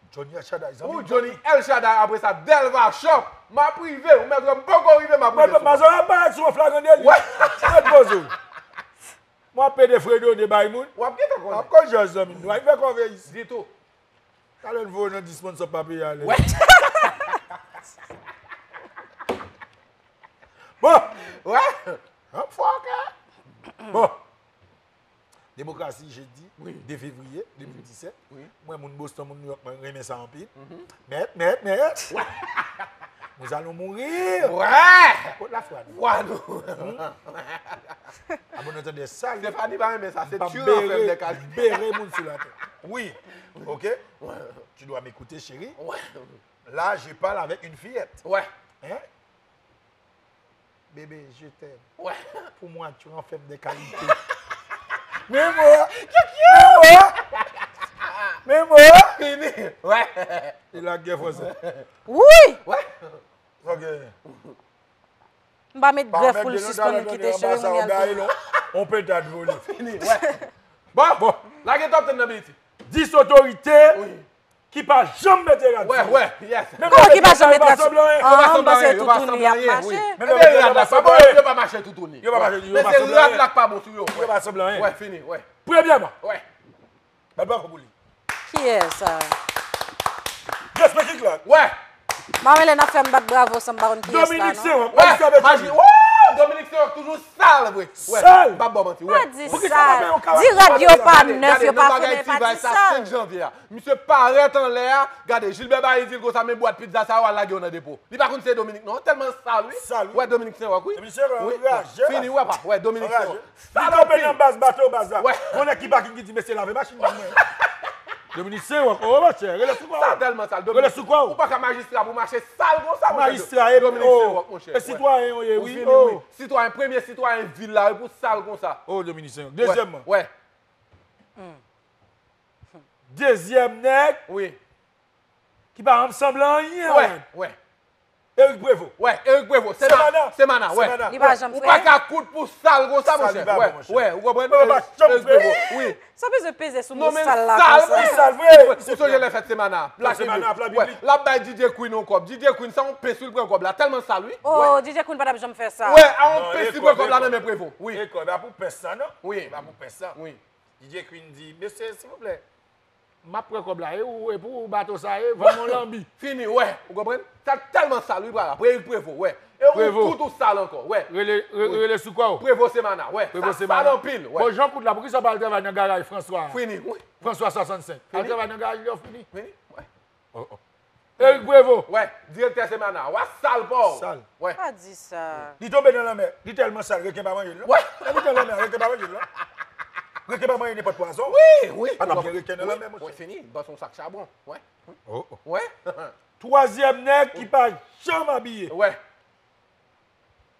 Johnny El Shaddai, zanmi. Ou Johnny El Shaddai, apre sa, Delva Shop. M ap rive, ou mèt wè m poko rive, m ap rive sou ou. Mazora parèt sou yon flagran deli. Wè. Mèt poze w. Mwen ap pede fredone bay moun. W ap gentan konnen. Ap koz jòj, zanmi. Nou al fè kòve isi. Ditou. Talè n voye nan dis moun sa pa peye alè. Wè. Bon. Wè. An fò, ok. Bon. Demokrasi, jedi de fevriye de mil disèt. Wi. Mwen, moun Boston, moun New York, mwen renmen sa anpil. Mèt, mèt, mèt. Nous allons mourir. Wè. Kot lafwa nou? Fwa nou. A bon, nou tande sa. Stefani pa renmen sa. Se tire an fèm de kal. Bere moun sou latè. Wi. Ok. Tu dois m'écouter, chérie. Là, je parle avec une fillette. Wè. Hein? Bébé, je t'aime. Wè. Pour moi, tu renfermes des qualités. Men mo. Men mo. Men mo. Fini. Wè. E la gen fransè. Wi. Wè. Ok. M pa met grèf pou l sispann kite cheve moun y al tou. On peut advoler. Fini. Wè. Bon. Bon. Lage Top Ten nan, B E T. Dis otorite. Wi. Ki pa janm mete rad sou yo. Wè, wè, yes. Kòman ki pa janm mete rad sou yo? An, m panse toutouni y ap mache. Menm lè yo mete rad la, pa bon, yo pa mache toutouni. Yo pa mache, yo pa sanble anyen. Men se rad la k pa bon sou yo. Yo pa sanble anyen. Wè, fini, wè. Premyèman. Wè. Bat bravo pou li. Kiyès sa? Just make it clap. Wè. Marmelin ap fè m bat bravo san m pa konn kiyès la, non. Dominique Saint-Roch, wè, Maji, woo, Dominique Saint-Roch toujou sal vre. Wè, sal. M p ap ba w manti, wè. Pa di sa. Di rad yo pa nèf, yo pa founen, pa di sa. Senk janvye a. Misye parèt anlè a, gade, Gilbert Bayi di l konsa, men bwat pizza sa yo al lage yo nan depo. Li pa konn se Dominique non, tèlman sal wi. Sal wi. Wè Dominique Saint-Roch wi. Dominique Saint-Roch, wi. Anraje. Fini wè pa, wè Dominique Saint-Roch. Li tonbe nan baz, bato baz la. Wè. Gon nèg ki pakin ki di mesye lave machin ban mwen. Dominique Saint-Roch, oh monchè, rele sou kò w. Sa tèlman sal, Dominique. Rele sou kò w. Ou pa ka majistra pou mache sal konsa, monchè. Majistra, epi, oh, Dominique Saint-Roch, monchè. E sitwayen w ye, wi, oh. Sitwayen, premye sitwayen vil la, wi, pou sal konsa. Oh, Dominique Saint-Roch. Dezyèmman. Wè. Dezyèm nèg. Wi. Ki pa janm sanble anyen. Wè, wè. Eric Prévost. Wè, Eric Prévost. Se mana, se mana, wè. Li pa janm fre. Ou pa ka kout pou sal konsa, monchè. Wè, wè, ou konprann? Eric Prévost, wi. Sa bezwen peze sou mo sal la konsa. Sal vre. Ou sonje lè fèt se mana. Pla biblik. L ap bay D J Queen yon kòb. D J Queen, se yon pens wi l pran kòb la. Tèlman sal, wi. Oh, D J Queen pa t ap janm fè sa. Wè, a yon pens li pran kòb la nan men Prévost. Wi. E kòb la pou pens sa, non? Wi. E pa pou pens sa. Wi. D J Queen di, mesye, silvouplè. M ap pran kòb la, e ou, e pou ou bato sa ye, vann mwen lanbi. Fini, wè, ou konprann? Sa tèlman sal, wi, bravo. Apre Eric Prévost, wè. E ou tout ou sal ankò, wè. Rele, re-, rele sou kò w. Prévost se mana, wè. Sa sal anpil, wè. Bon, Jean Cout la, poukisa w pa al travay nan garaj François a? Fini, wi. François swasannsenk. Al travay nan garaj li, w fini. Fini, wè. Oh, oh. Eric Prévost. Wè, direktè se mana. Wè, sal pa w. Sal. Wè. Pa di sa. Li tonbe nan lanmè. Li tèlman sal, reken pa manje l, non. Wè. Lè li nan lanmè, reken pa manje l, non. Reken pa manje nenpòt pwason. Wi, wi. Pa t ap gen reken nan lanmè, monchè. Wè, fini. Li pase yon sak chabon. Wè. Oh, oh. Wè. Twazyèm nèg ki pa janm abiye. Wè.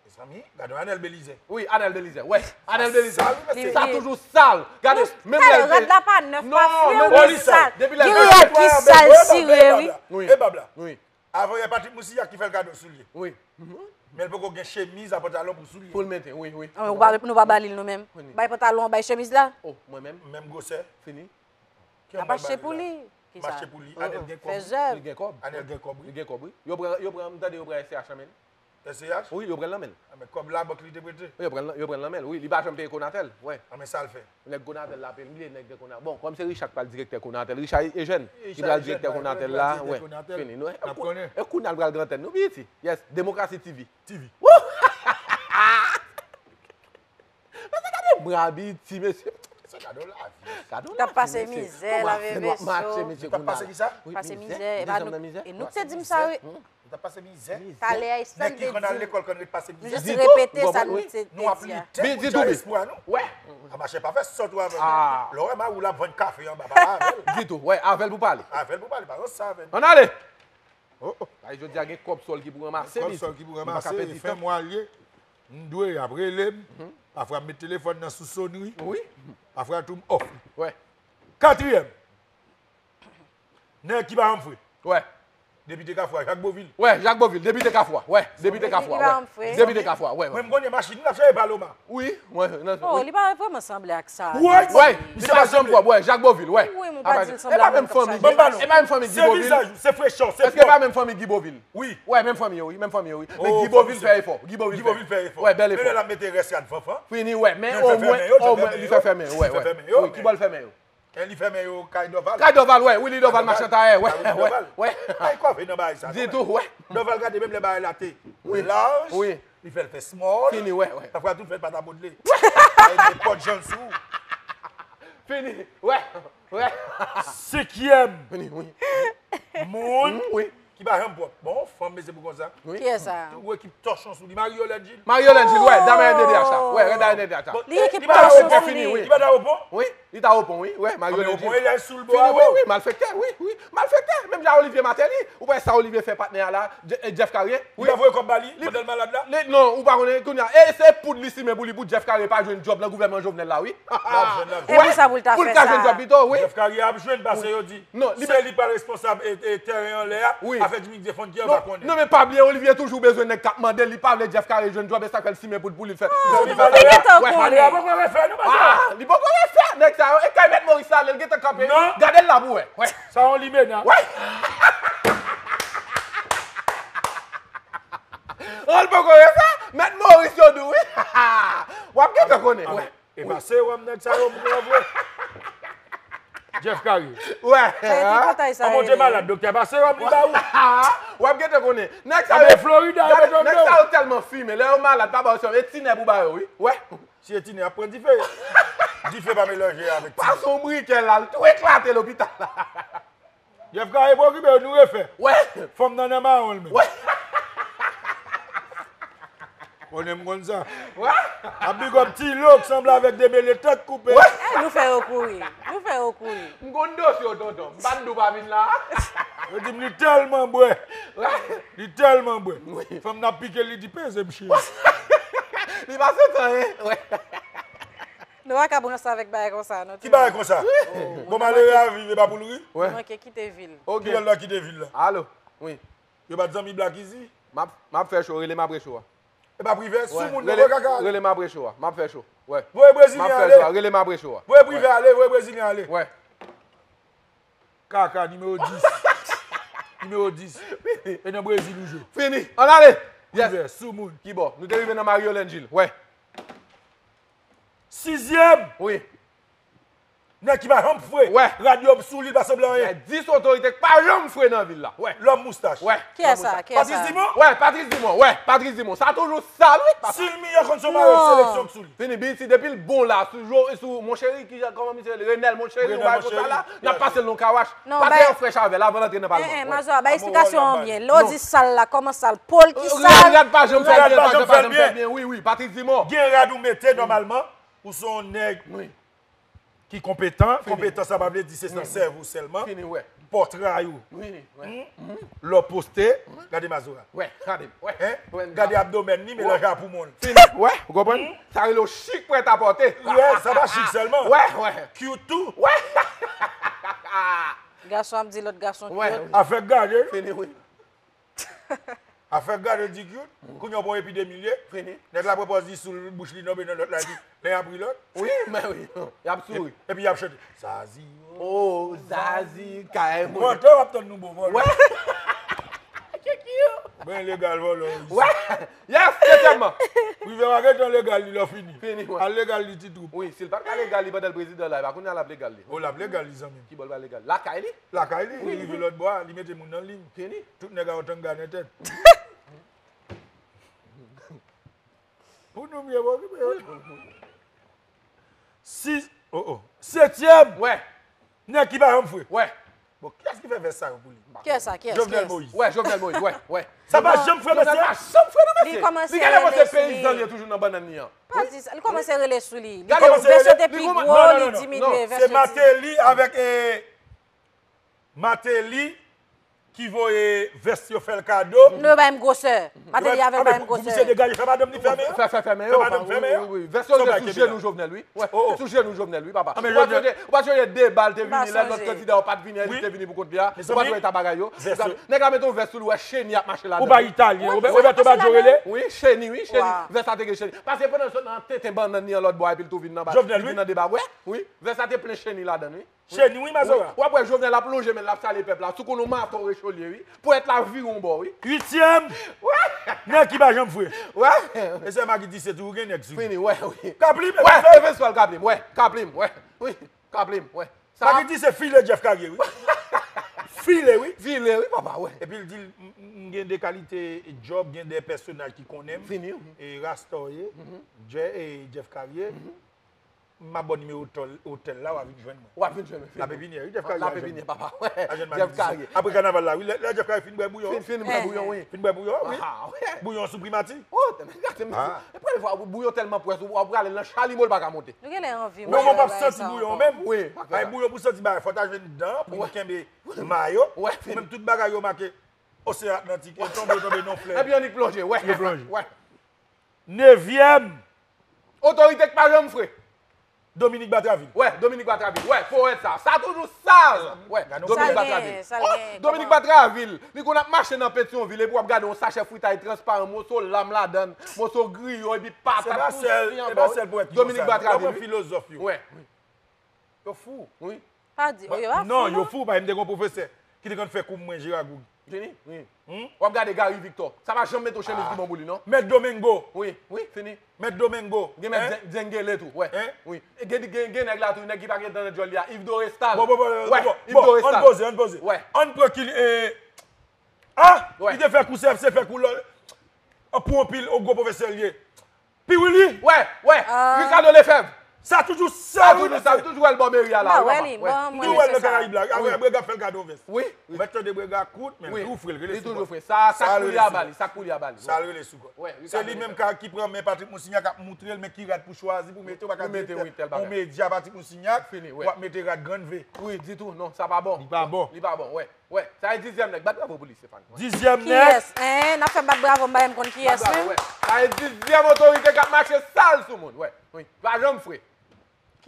Mezanmi, gade Anel Belizaire. Wi, Anel Belizaire. Wè, Anel Belizaire. Sa toujou sal. Gade, menm lè l te... Rad la pa nèf, pa fre, wi, li sal. Gen rad ki sal, sire, wi. Wi. E bab la. Wi. Avan yè Patrick Moussillat ki fè l kado soulye. Wi. Men l poko gen chemiz a pantalon pou soulye. Pou l mete, wi, wi. Ah, nou pa, nou pa ba li l nou menm. Bay pantalon, bay chemiz la. Oh, mwen menm. Menm gwosè. Fini. N ap achte pou li. Ki sa? M achte pou li. Anel gen kòb. Fè zèv. Li gen kòb. Anel gen kòb, wi. Li gen kòb, wi. Yo pran, yo pran, m tande yo pran S C H nan men l. S C H? Wi, yo pran l nan men l. Ah, men kòb la, bank li te prete. Wi, yo pran l, yo pran l nan men l, wi. Li pa janm peye Conatel, wè. Ah, men sa l fè? Nèg Conatel la peye l, m bliye nèg de Conatel. Bon, kòm se Richard k pral direktè Conatel, Richard Eugène ki pral direktè Conatel la, wè. Fini, nou, e kou-, e kounye a l pral Grand Antenne, nou piti. Yes, Demokrasi T V. T V. Woo! Mesye, gade bra Abiti, mesye. Sa gade yon lavi. Gade yon lavi, mesye. T ap pase mizè, lave veso. T ap pase kisa? Pase mizè. E pa nou, e nou k te di m sa, wi. N ap pase mizè. Talè a, e sa m te di. Nèg ki konn al lekòl konn ret pase mizè. Nou jis repete sa nou te di a. Nou ap lite pou tchal espwa nou. Wè. A mache pa fè sòt ou avè nou. Lè w wè Mario l ap vann kafe anba, pa avè l. Ditou. Wè, avè l pou pale. Avè l pou pale, pa yon sa avè nou. Ann ale. Oh, oh. Ay, jodi a gen kòb sòl ki pou ranmase. Kòb sòl ki pou ranmase, e fen mwa l ye. M dwe ap rele m. Pafwa m met telefòn nan sou sonri. Wi. Pafwa tou m off li. Wè. Katriyèm. Nèg ki pa janm fre. Wè. Depite Kafou a, Jak Bovil. Wè, Jak Bovil, depite Kafou a. Wè, depite Kafou a, wè. Depite Kafou a, wè. Mwen m konnen machin li ap chaje Paloma. Wi, wè. Oh, li pa vrèman sanble ak sa. Wè, misye pa janm pwòp, wè, Jak Bovil, wè. Wi, mwen pa di l sanble ak moun k ap chaje machin. E pa menm fanmi Guy Bovil. Se vizaj ou, se frechè w, se fòm. Èske pa menm fanmi Guy Bovil? Wi. Wè, menm fanmi yo, wi, menm fanmi yo, wi. Men Guy Bovil fè efò, Guy Bovil fè efò. Wè, bèl efò. Men lè l ap mete rès Rad Fanfan. Fini, wè, men omwen, omwen, li fè fèmen yo, wè, wè. Wi, ki bò l fèmen yo? Li fèmen yo kay Dòval. Kay Dòval, wè, wi, li Dòval machann tayè, wè, wè, wè. Ay, kòve nan bagay sa. Ditou, wè. Dòval gade menm lè bagay la te laj, li fè l fè small. Fini, wè, wè. Pafwa tou fè l pa ta modle. Ay, de pòt janl sou. Fini, wè, wè. Senkyèm. Fini, wi. Moun. Wi. Ki pa janm pwòp. Bon, fanm mesye pou konsa. Kiyès sa? Ou wè ki tòchon sou li. Mario Lèdjil. Mario Lèdjil, wè, dam N D D H la. Wè, rèd N D D H la. Li gen ki tòchon sou li. Li pa ta opon? Wi, li ta opon, wi. Wè, Mario Lèdjil. Opon, li sou l bò a, wi, wi, malfektè, wi, wi. Malfektè, menm jan Olivier Martelly. Ou wè sa Olivier fè patnè a la, Jeff Carrier? Wi. Li pa voye kòb ba li, pandan l malad la? Non, ou pa konnen, kounye a. E se poud li simen pou li, pou Jeff Carrier pa jwenn djòb nan gouvènman Jovenel la, wi. E pou sa pou l ta fè sa. Pou l ka jwenn djòb pito, wi. Jeff Carrier ap jwenn, paske yo di, se li pral responsab tèren anlè a, afè Jimmy Defondre, m pa konnen. Non, men pa bliye, Olivier toujou bezwen nèg k ap mande l, li pa vle Jeff Carrier jwenn djòb, e sa k fè l simen poud pou li, l fè. Li gentan konnen. Li poko refè, nèg sa yo, e kay Mèt Moris la, lè l gentan kanpe, gade l la pou wè. Sa yon limena. Wè. An l poko refè, Mèt Moris yo di w, wi. W ap gentan konnen. Wè. E pa sewòm nèg sa yo pran vre. Jeff Carrier. Wè. An Bondye malad, doktè, pa sewòm li ba ou. W ap gentan konnen. Nèg sa yo, Florida, nèg sa yo tèlman fimen. Lè yo malad, pa ba yo sewòm. E ti nèb ou ba yo, wi. Wè. Si e ti nèb ap pran dife. Dife pa melanje avèk ti nèb. Pase yon brikè la, l tou eklate lopital la. Jeff Carrier pa okipe yo, nou refè. Wè. Fanm nan nan mawon l menm. Wè. Konnen m konn sa. Wè. Ap big up Ti Lo k sanble avèk de bele tèt koupe. Wè. Eh, nou fè yo kouri. Nou fè yo kouri. M konn dosye w, tonton. M pa t di w pa vin la. Yo di m li tèlman bwè. Wè. Li tèlman bwè. Wi. Fanm nan ap pike l, li di peze m cheri. Li pa santi anyen. Wè. Nou pa ka pran sa avèk bagay konsa, non. Ki bagay konsa? Bon, malere a viv, e pa pou l ri. Mwen manke kite vil. Ok. Kilè l ta kite vil la? Alo, wi. Yo pa t zanmi Black Easy? M ap, m ap fè cho, rele m apre cho a. E pa privè, sou moun nan, wè, kaka. Rele m apre cho a, m ap fè cho. Wè. Voye brezilyen ale. M ap fè cho a, rele m apre cho a. Voye privè ale, voye brezilyen ale. Wè. Kaka, nimewo dis. Nimewo dis. E nan Brezil ou jwe. Fini. Ann ale. Yes. Privè, sou moun. Ki bò? Nou te rive nan Mario Lengil. Wè. Sizyèm. Wi. Nèg ki pa janm fre. Wè. Rad yo sou li, pa sanble anyen. Dis otorite k pa janm fre nan vil la. Wè. Lòm moustach. Wè. Kiyès sa? Kiyès sa? Patrice Dumont? Wè, Patrice Dumont. Wè, Patrice Dumont. Sa toujou sal, wi, papa. Si l miyò konn se yon mawon seleksyon k sou li. Fini, B E T, depi l bon la, sou jo-, sou Monchery, ki jan, kòman misye rele? Renel Monchery, yon bagay konsa la, n ap pase l nan kawash. Pase yon frèch avè l avan l antre nan palman. Mazora, bay eksplikasyon an byen. Lè w di sal la, kòman sal? Po l ki sal? Rad pa janm fè l byen, pa janm fè l byen. Wi, wi, Patrice Dumont. Gen rad ou mete nòmalman, ou se yon nèg ki konpetan. Konpetan, sa pa vle di se nan sèvo sèlman. Fini, wè. Pòtray ou. Wi, wè. Lè w poste, gade Mazora. Wè, gade, wè. Gade abdomèn li, melanje a poumon l. Fini, wè, ou konprann? Sa rele w chik, prèt a pòte. Wè, sa pa chik sèlman. Wè, wè. Cute tou. Wè. Gason ap di lòt gason cute. Afè gade. Fini, wi. Afè gade di cute. Kounye a w pran epidemi l ye. Fini. Nèg la pran pòz li sou bouch li tonbe nan lòt la, epi lè y ap ri lòt. Wi, men wi. Y ap souri. Epi y ap chante. Zazi. Oh, Zazi, kay mwen. Vòltè, w ap tann nou bon vòltè. Wè. Ben legal vòlè w isi. Wè. Yes, setyèmman. Privè a gentan legal li lè w fini. Fini, wè. Al legal li ti twoup. Wi, si l pa t ka legal li pandan l prezidan la, e pa kounye a l ap legal li. Oh, l ap legal li, zanmi m. Ki bò l pa legal? Lakay li? Lakay li, li rive lòt bò a, li mete moun nan liy. Fini. Tout nèg a yo tanga nan tèt. Pou nou m ye, pa okipe yo. Sis, oh, oh. Setyèm. Wè. Nèg ki pa janm fre. Wè. Bon, kiyès ki fè vès sa yo pou li? Kiyès sa? Kiyès? Jovenel Moïse. Wè, Jovenel Moïse, wè, wè. Sa pa janm fè mesye. Li kòmanse rele sou li. Li gade mwen se peyizan li ye toujou nan bannann li an. Pa di sa. Li kòmanse rele sou li. Vès yo te pi gwo, li diminye vès yo. Se Martelly avèk Martelly ki voye vès yo fè l kado. Nou yo ba m gwosè. Martelly avè ba m gwosè. Pou misye degaje, fè madanm li fèmen. Fè, fè, fèmen yo. Fè madanm fèmen yo. Wi, wi. Vès yo te sou jenou Jovenel, wi. Wi, te sou jenou Jovenel, wi, papa. Ou pa sonje, ou pa sonje deba l te vini lè lòt kandida yo pa t vini, li te vini pou kont li a. Ou pa sonje ta bagay yo. Nèg la mete yon vès sou li, ou wè cheni ap mache ladan. Ou pa italyen, Roberto Baggio rele. Wi, cheni, wi, cheni. Vès la te gen cheni. Paske pandan l sot nan tenten bannann li an lòt bò a epi l tou vin nan ba, li vin nan deba. Wi, wi. Vès la te plen cheni ladan l, wi. Cheni, wi, Mazora. W ap wè Jovenel ap lonje men l ap salye pèp la. Sou kou nou maton recho l ye, wi. Pwèt la vire yon bò, wi. Uityèm. Nèg ki pa janm fre. Wè. E se Maggie di se tou, ou gen nèg sou. Fini, wè, wi. Kaplim, wè. Evenswèl Kaplim, wè. Kaplim, wè. Wi, Kaplim, wè. Maggie di se file Jeff Carrier, wi. File, wi. File, wi, papa, wè. Epi l di, m gen de kalite djòb, gen de pèsonaj ki konnen m. Fini, wi. E Rasta w ye, Jeff Carrier. M ap ba w nimewo otèl la, w a vin jwenn mwen. W a vin jwenn mwen. L ap Pepinye, wi, Jeff Carrier. L ap Pepinye, papa. Wi, Jeff Carrier. Apre kanaval la, wi, lè Jeff Carrier fin bwè bouyon. Fin, fin bwè bouyon, wi. Fin bwè bouyon, wi. Bouyon sou primati. Oh, gade, mesye. E premye fwa, bouyon tèlman pwès, w ap prale nan chalimò, l pa ka monte. Nou genlè anvi wè. Non, mwen p ap santi bouyon menm. Wi. Ay, bouyon pou santi bagay, fò w ta jwenn dan pou w kenbe mayo. Ou menm tout bagay yo make Oseyan Atlantik, yo tonbe, yo tonbe, non, flè. Epi annik plonje, wè. Yo plonje. Wè. Nevyèm. Otorite k pa janm fre. Dominique Batraville. Wè, Dominique Batraville. Wè, powèt sa. Sa toujou sal. Wè, Dominique Batraville. Dominique Batraville. Li konn ap mache nan Petyonvil epi w ap gade yon sachè fritay transparan, moso lam ladan l, moso griyo epi patat tou soti anba. Dominique Batraville. Yo pran filozòf yo. Wè. Yo fou. Wi. Pa di, yo pa fou. Non, yo fou, paske m te gen yon pwofesè ki te konn fè kou mwen, Jera Goug. Fini? Wi. W ap gade Gary Victor. Sa pa janm mete yon chemiz ki bon pou li, non. Mèt Domingo. Wi, wi, fini. Mèt Domingo. Gen mèt Zengele tou, wè. Wi. Gen, gen, gen nèg la tou, nèg ki pa gen dan nan djòl li a, Yves Dorestal. Bon, bon, bon, bon, bon, ann poze, ann poze. Wè. Ann pran ki, e, a, li te fè kou C F C, fè kou lò, pou anpil, yon gwo pwofesè l ye. Piwili. Wè, wè. Ricardo Lefebvre. Sa toujou sa, wi, mesye. Toujou wè l bò meri a la, wi, papa. Toujou wè l nan Karayib la. Avè Brega fè l kado vès. Wi, wi. Ou mèt tande Brega kout, men li toujou fre, li rele sou kòd. Sa, sa k pou li a ba li, sa k pou li a ba li. Sa l rele sou kòd. Se li menm ki pran men Patrick Moussignac ap moutre l men ki rad pou chwazi pou mete, ou pa ka di yon medya Patrick Moussignac, w ap mete rad grann V. Wi, ditou, non, sa pa bon. Li pa bon. Li pa bon, wè. Wè, sa e dizyèm nèg. Bat bravo pou li, Stéphane. Dizyèm nèg. Kiyès? Hein? N ap fè bat bravo, m pa menm konn kiyès menm. Sa e dizyèm otorite k ap mache sal sou moun. Wè, wi. Pa janm fre.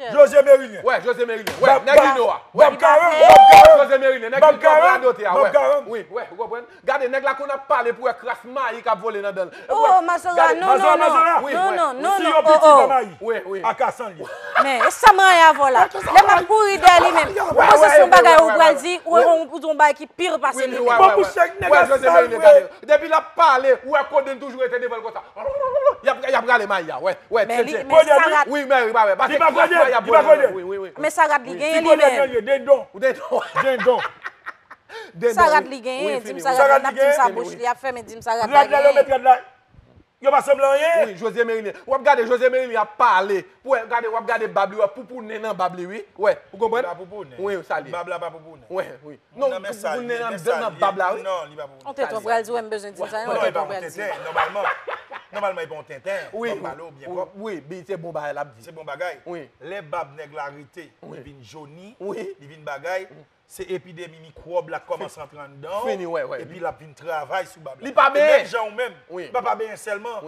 José Mérilien. Wè, José Mérilien. Wè, nèg Lino a. Wè. Bab Karan, Bab Karan. José Mérilien, nèg ki twò radote a, wè. Wi, wè, ou konprann? Gade, nèg la konn ap pale pou wè kras mayi k ap vole nan dan l. Oh, Mazora, non, non, non. Non, non, non, non, oh, oh. Wi, wi. Si yo piti pa mayi. Wi, wi. A kasan l ye. Men, e sa m rayi avè w la. Lè m ap kouri dèyè li menm. Ou panse se yon bagay ou pral di, ou, ou, ou di yon bagay ki pi pase li menm. Bon, bouch nèg la sal vre. Depi l ap pale, ou wè kode l toujou rete devan l konsa. Y ap, y ap rale mayi a, wè, wè. Men li, men sa rad. Wi, men li pa wè. Li pa kode, li pa kode. Wi, wi, wi. Men sa rad li genyen li menm. Dendon. Dendon. Dendon. Sa rad li genyen, di m sa rad li, n ap di m sa bouch li ap fèmen, di m sa rad la genyen. Rad la, yo met rad la. Yo pa sanble anyen. Wi, José Mérilien. W ap gade José Mérilien ap pale. Pou wè, gade, w ap gade bab li, w ap poupounen nan bab li, wi. Wè, ou konprann? Li pa poupounen. Wi, sa li ye. Bab la pa poupounen. Wi, wi. Non, poupounen nan, nan bab la, wi. Non, li pa poupounen. Yon tenten w pral di, wè, m bezwen di m sa, yon tenten w pral di. Nòmalman, nòmalman, e pa yon tenten. Wi, wi, wi, se bon bagay l ap di. Se bon bagay. Wi. Lè bab nèg la rete, li vin joni, li vin bagay, se epidemi mikwòb la k kòmanse antre anndan w, epi l ap vin travay sou bab la. Li pa benyen. E menm jan ou menm, li pa pa benyen sèlman,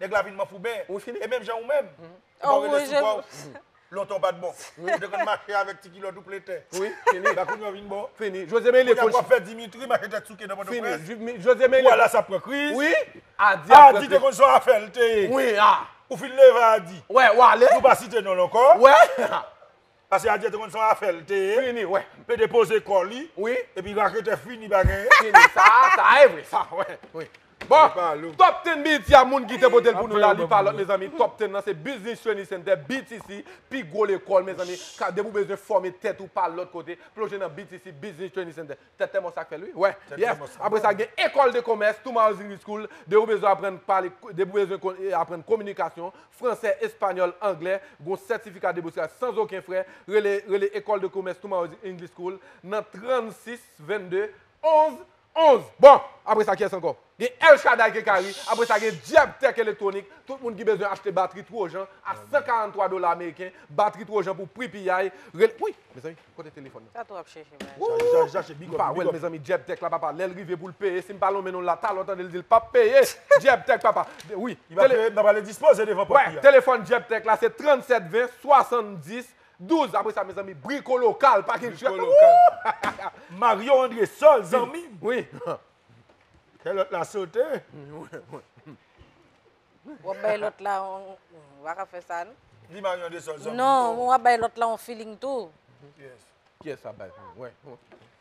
nèg la vin manfouben. E menm jan ou menm, li pa rele sou kò w. Lontan w pa t bon. Ou te konn mache avèk ti kilòt ou plen tè. Wi, fini. La kounye a w vin bon. Fini. José Mérilien. Kounye a w ap fè Dimitri mache tèt souke nan Pòtoprens. Fini. José Mérilien. Ou wè la sa pran kriz. Wi. Adi ap pran kriz. Adi te konn se yon afè l te ye. Wi, a. Ou fin leve Adi. Wè, w ale. Nou pa site non l ankò. Wè. Paske Adi te konn se yon afè l te ye. Fini, wè. Plede poze kò li. Wi. Epi raketè fini pa genyen. Fini. Sa, sa e vre, sa, wè. Wi. Bon, Top ten B E T a, moun ki te pote l pou nou la, li pa lòt, mezanmi. Top ten nan se Business Training Center, B T C, pi gwo lekòl, mezanmi. Depi w bezwen fòme tèt ou pa lòt kote, plonje nan B T C, Business Training Center. Tèt tèmò sa k fè l, wi. Wè. Yes. Apre sa, gen École de Commerce, Tomorrow's English School. Depi w bezwen aprann pale, depi w bezwen aprann kominikasyon, fransè, espanyòl, anglè, gon sètifika debouchay san okenn frè. Rele, rele École de Commerce, Tomorrow's English School nan trannsis vennde onz onz. Bon, apre sa, kiyès ankò? Gen El Shaddai Kenkayri, apre sa, gen Jeb Tech Electronic. Tout moun ki bezwen achte batri Trojan a san karanntwa dola ameriken, batri Trojan pou pri piyay. Rele, wi, mezanmi, kote telefòn nan? Sa tou ap chèche, men. Wou! Chache, chache, big up, big up. M pa wè l, mezanmi, Jeb Tech la, papa. Lè l rive pou l peye, si m pa lonmen non l la, talè w tande l di l p ap peye. Jeb Tech, papa. Wi. Li p ap peye, n ap ale dispoze devan pòt li a. Telefòn Jeb Tech la, se trannsèt ven, swasanndis, douz. Apre sa, mezanmi, Brico Local, pa gen jwèt. Brico Local. Mario Andresol, zanmi m. Wi. Kè lòt la sote. W ap bay lòt la, w pa ka fè sa, non? Di Mario Andresol, zanmi m. Non, w ap bay lòt la yon feeling tou. Yes. Kiyès w ap bay? Wi.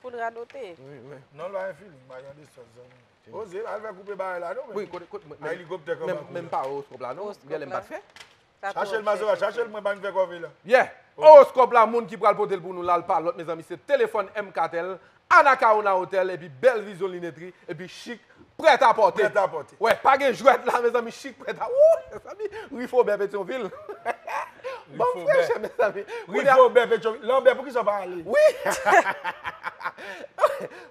Pou l radote. Wi, wi. Non, l pa gen feeling, Mario Andresol, zanmi m. Oze, al fè koupe bagay la, non, men. Wi, kote, kote, men, men, men m pa wè owoskòp la, non. Owoskòp la. Genlè m pa t fè. Chache l, Mazora, chache l, mwen pa vin fè kòve la. Yeah. Owoskòp la, moun ki pral pote l pou nou la, l pa lòt, mezanmi, se Telefòn M Katel, Anacaona Hotel, epi Bèl Vizyon Linetri, epi Chic Prètapòte. Prètapòte. Wè, pa gen jwèt la, mezanmi, Chic Prètapòte. Wou, mezanmi, Rifobè Petyonvil. Ban m freche, mezanmi. Rifobè Petyonvil. Lanbè, poukisa w pa ale? Wi.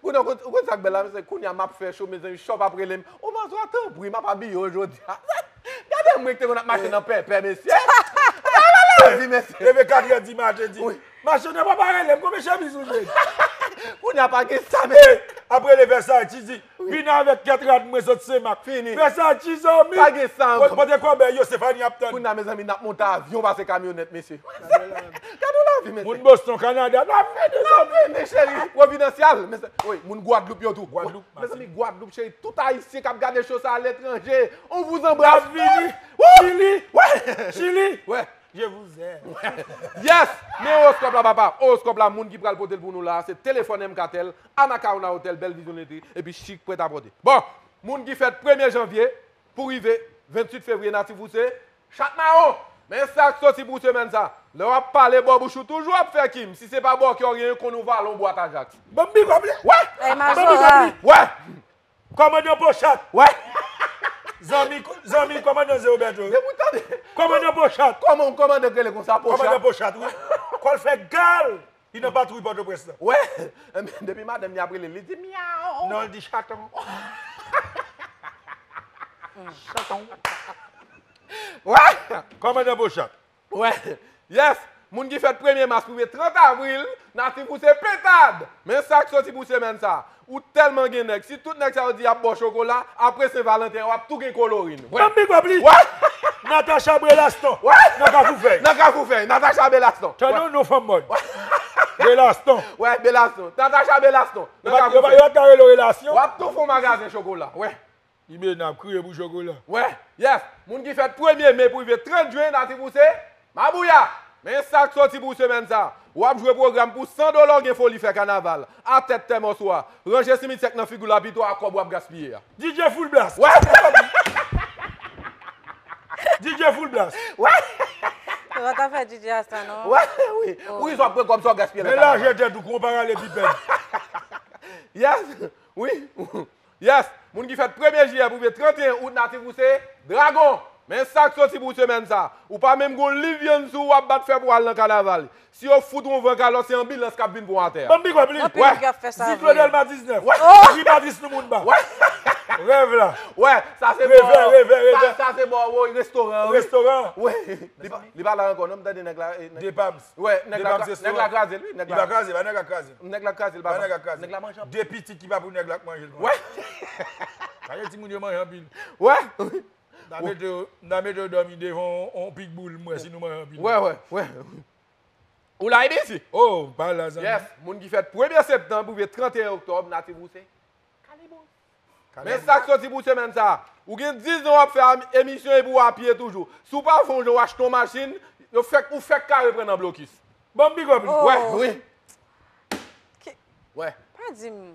Ou konn, ou konn sa k bèl la, mezanmi, kounye a m ap fè cho, mezanmi, Chòp ap rele m. O Mazora, tanpri, m ap abiye w jodi a. Gade mwen ki te konn ap mache nan pèpè, mesye. Gade lavi, mesye. Leve katrè di maten, di, machann nan pa pa rele m, konbyen chemiz ou jwenn? Kounye a pa gen sa, mesye. Apre le Versace, di, vin avèk kèt rad mwen sot Senmak. Fini. Versace, zanmi. Pa gen sa ankò. Pote kòbèy yo, Stéphanie ap tann. Kounye a, mezanmi, n ap monte avyon pase kamyonèt, mesye. Gade lavi, mesye. Moun Boston, Kanada, n ap vini, zanmi. N ap vini, cheri. Providancial, mesye. Wi, moun Gwadloup yo tou. Gwadloup. Mezanmi, Gwadloup, cheri, tout Ayisyen k ap gade cho sa aletranje, on vous embrasse. N ap vini. Wou! Chili. Wè. Chili. Wè. Je vous aime. Yes! Men owoskòp la, papa. Owoskòp la, moun ki pral pote l pou nou la, se Telefòn M Katel, Anacaona Hotel, Bèl Vizyon Linetri, epi Chic Prètapòte. Bon, moun ki fèt premye janvye pou rive venntuit fevriye, natif ou se Chat mawon, men sa k soti pou semèn sa. Lè w ap pale bò bouch ou toujou ap fè kim. Si se pa bòkè w genyen, konn ou vale yon bwat Ajax. Ban m big up li. Wè! Ban m big up li. Wè! Kòmandan Pochat. Wè! Zanmi, zanmi kòmandan Zé Roberto. Depi w tande. Kòmandan Pochat. Kòman yon kòmandan k rele konsa, Pochat? Kòmandan Pochat, wi. Kò l fè gal. Li nan patwouy Pòtoprens lan. Wè, depi madanm li ap rele l, li di myaw. Non, li di chaton. Chaton. Wè. Kòmandan Pochat. Wè. Yes. Moun ki fèt premye mas pou rive trant avril, natif ou se Pentad. Men sa k soti pou semèn sa. Ou tèlman gen nèg. Si tout nèg sa yo di y ap ba w chokola, apre Sen Valanten an, w ap tou gen kolorin. Wè. Ban m big up li. Wè. Natacha Brelaston. Wè. Nan Kafou Fèy. Nan Kafou Fèy. Natacha Belaston. Tande yon non fanm mòd. Belaston. Wè, Belaston. Natacha Belaston. Nan Kafou Fèy. Yo pa ka rele w relasyon. W ap tou fè yon magazen chokola. Wè. Ibe n ap kriye pou chokola. Wè. Yes. Moun ki fèt premye me pou rive trant jen, natif ou se Mabouya! Men sa k soti pou semèn sa. W ap jwe pwogram pou san dola, w gen foli fè kanaval. A tèt tèmòs ou a. Ranje simityè k nan figi w la pito ak kòb w ap gaspiye a. D J Full Blast. Wè. D J Full Blast. Wè. Ou pa ta fè D J a sa, non? Wè, wi. Wi, sa w ap pran kòb sa w gaspiye nan kanaval. Men lajè tèt ou kon paralelepipèd. Yes. Wi. Yes! Moun ki fèt premye jiyè pou rive tranteyen out, natif ou se Dragon. Men sa k soti pou semèn sa. Ou pa menm gon liv vyann sou ou, w ap bat fè pou al nan kanaval. Si yo fout ou yon van kalòt, se anbilans k ap vin pran w atè a. Ban m big up li. Anpil moun ki ap fè sa vre. Di Claude Elma diznèf. Wè. Ri Patrice Lumumba. Wè. Rèv la. Wè, sa se bò. Revè, revè, revè. Sa, sa se bò, woy, restoran an, wi. Restoran. Wi. Li pa, li pa la ankò, non, m tande nèg la, eh, nèg De Palms. Wè, nèg la, nèg la kraze l, wi, nèg la. Li pa kraze, pa nèg la kraze. Nèg la kraze l, papa. Pa nèg la kraze. Nèg la manje anpil. De pitit ki pa pou nèg la k manje l konsa. Wè. Sa vle di moun yo manje anpil. Wè. M ta mete yo, m ta mete yo dòmi devan yon, yon pitbull, m wè si nou manje anpil. Wè, wè, wè. Ou la, ibi isi? Oh, pa la, zanmi. Yes, moun ki fèt premye septanm pou rive tranteyen oktòb, natif ou se Kalibos. Men sa k soti pou semèn sa. Ou gen diz an w ap fè am-, emisyon epi w apye toujou. Si w pa fè yon jan w achte yon machin, yo fèk, ou fèk kare pran nan blokis. Ban m big up li. Oh. Wè, wi. Ki, wè. Pa di m.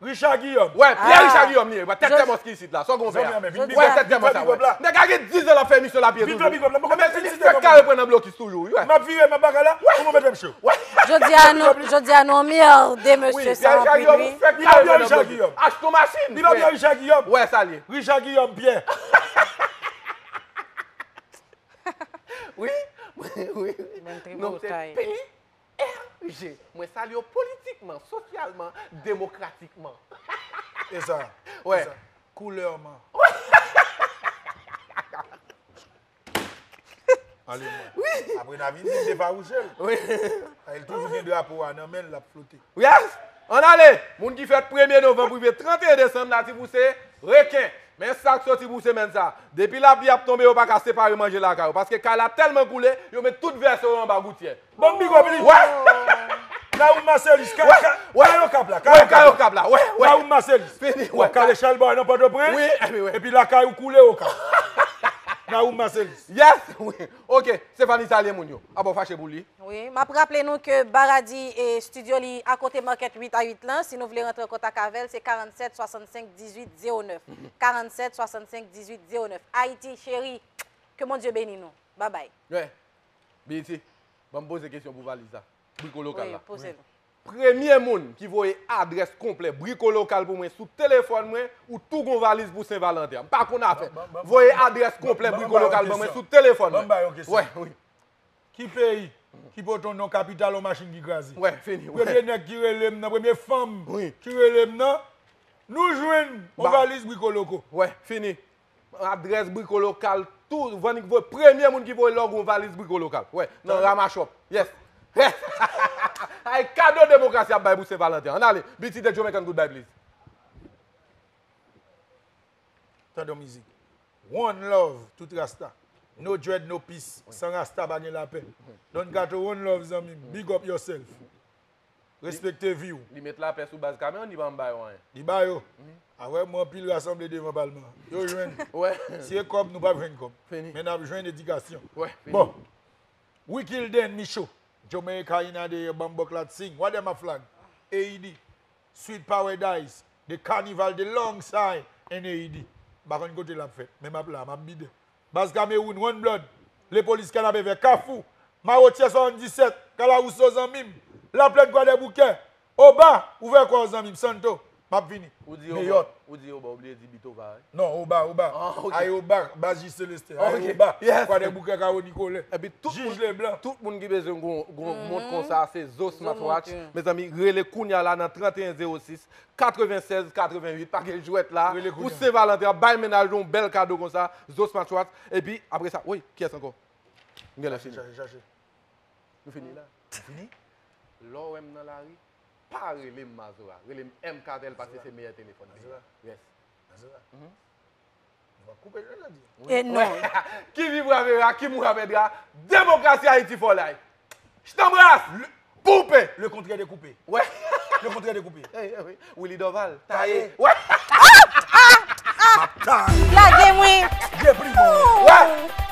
Richard Guillaume. Wè, Pierre Richard Guillaume li ye. Wè, tèt tè mòs ki isit la. Sa w gen w fè a? Wè, tèt tè mòs la, wè. Nèg la gen diz an l ap fè emisyon l ap ye toujou. Vin fè big up la. Mwen kòmanse vin site non. Fèk kare pran nan blokis toujou, wi, wè. M ap vire, m ap bagay la. Pou mwen mete m cho. Jodi a nou, jodi a nou anmerde mesye sa anpil, wi. Li pa Pierre Richard Guillaume. Achte yon machin. Li pa Pierre Richard Guillaume. Wè, sa l ye. Richard Guillaume Pierre. Wi, wi, wi. Non, se P R G. Mwen salye w politikman, sosyalman, demokratikman. E sa. Wè. E sa. Koulèman. Ale mwen. Wi. Apre n a vin di m te fawouche l. Wi. Sa, li toujou gen drapo a nan men l, l ap flote. Yes! Ann ale! Moun ki fèt premye novanm rive trannteyen desanm, natif ou se reken. Men sa k soti pou semèn sa. Depi lapli ap tonbe, yo pa ka separe manje lakay yo. Paske kay la tèlman koule, yo met tout vèso yo anba goutyè. Bon, big up li. Wè. Naoum Marcelus, kay, kay, kay Okap la, kay Okap la. Kay Okap la, wè, wè. Naoum Marcelus. Fini, wè. W ap kale chalbwa nan Pòtoprens, wi, epi lakay ou koule Okap. Naoum Marcelus. Yes, wi. Ok, Stéphanie, salye moun yo. Apa w fache pou li? Wi, m ap raple nou ke Baradi e estidyo li akote Market uit a uit lan. Si nou vle rantre an kontak avè l, se karannset swasannsenk dizuit zewo nèf. Karannset swasannsenk dizuit zewo nèf. Ayiti cheri, ke Bondye beni nou. Babay. Wi. Biti, ban m poze kesyon pou valiz la. Briko lokal la. Wi, poze l. Premye moun ki voye adrès konplè Briko Lokal pou mwen sou telefòn mwen, ou tou gon valiz pou Sen Valanten an. M pa konn afè. Voye adrès konplè Briko Lokal ban mwen sou telefòn mwen. Ban m ba yo kesyon. Wè, wi. Ki peyi ki pote yon non kapital yon machin ki kraze? Wè, fini. Wè. Premye nèg ki rele m nan, premye fanm ki rele m nan, nou jwenn yon valiz Briko Loko. Wè, fini. Adrès Briko Lokal, tou, vann ki voye, premye moun ki voye lòg yon valiz Briko Lokal. Wè, nan Ramachòp. Yes. Ay, kado demokrasi ap bay pou Sen Valanten. Ann ale. Biti, the Jamaican goodbye, please. Tande yon mizik. One love, tout rasta. No dread, no peace. San rasta, pa gen lapè. Don Kato, one love, zanmi m. Big up yourself. Respekte vi w. Li met lapè sou baz Cameron, li pa janm ba yo anyen. Li ba yo. A wè, mwen anpil rasanble devan palman. Yo jwenn. Wè. Si e kòb, nou p ap jwenn kòb. Fini. Men n ap jwenn edikasyon. Wè, fini. Bon. Wikilden Micho. Jamaica in a the air, Bamboclat sing. What dem a flag? A E D. Sweet Paradise. The Carnival, the long sigh, and A E D. M pa konn kote l ap fèt, men m ap la, m ap biden. Baz Kamewoun, One Blood, Lepolis, Kanapevè, Kafou, Mawotyè swasanndisèt, Kalawouso zanmi m, Laplèn, Kwadèboukè, Oba, ouvè kò w zanmi m, Santo, m ap vini. Ou di Oba, Meyòt. Ou di Oba, ou bliye di Bitova, wi. Non, Oba, Oba. Ah, ok. Ay, Oba, Baz Jis Selestin. Ay, ok. Oba, yes. Kwadèboukè, Kawo Nikolè. Epi tout Jij moun, Leblan. Tout moun ki bezwen gon, gon mont konsa, se Zo Smartwatch. Mezanmi, rele kounya la nan trannteyen zewo sis, katrevennsèz katrevennuit, pa gen jwèt la. Rele kounya. Pou Sen Valanten an, bay mennaj ou yon bèl kado konsa, Zo Smartwatch. Epi, apre sa, woy, kiyès ankò? M genlè fini. Chache, chache. Nou fini la. Nou fini? Lè w wè m nan lari, pa rele m Mazora. Rele m M Kartel paske se meyè telefòn. Mazora. Yes. Mazora. Mhm. Nou va koupe jwèt la di. E non. Ki vivra verra, ki mourra perdra. Demokrasi Ayiti for life. Je t'embrasse. Poupe. Le contraire de couper. Ouais. Le contraire de couper. Eh, eh, oui. Willy Dorval. Taye. Taye. Ouais. M ap taye. Lage mwen. Deprime. Ouais.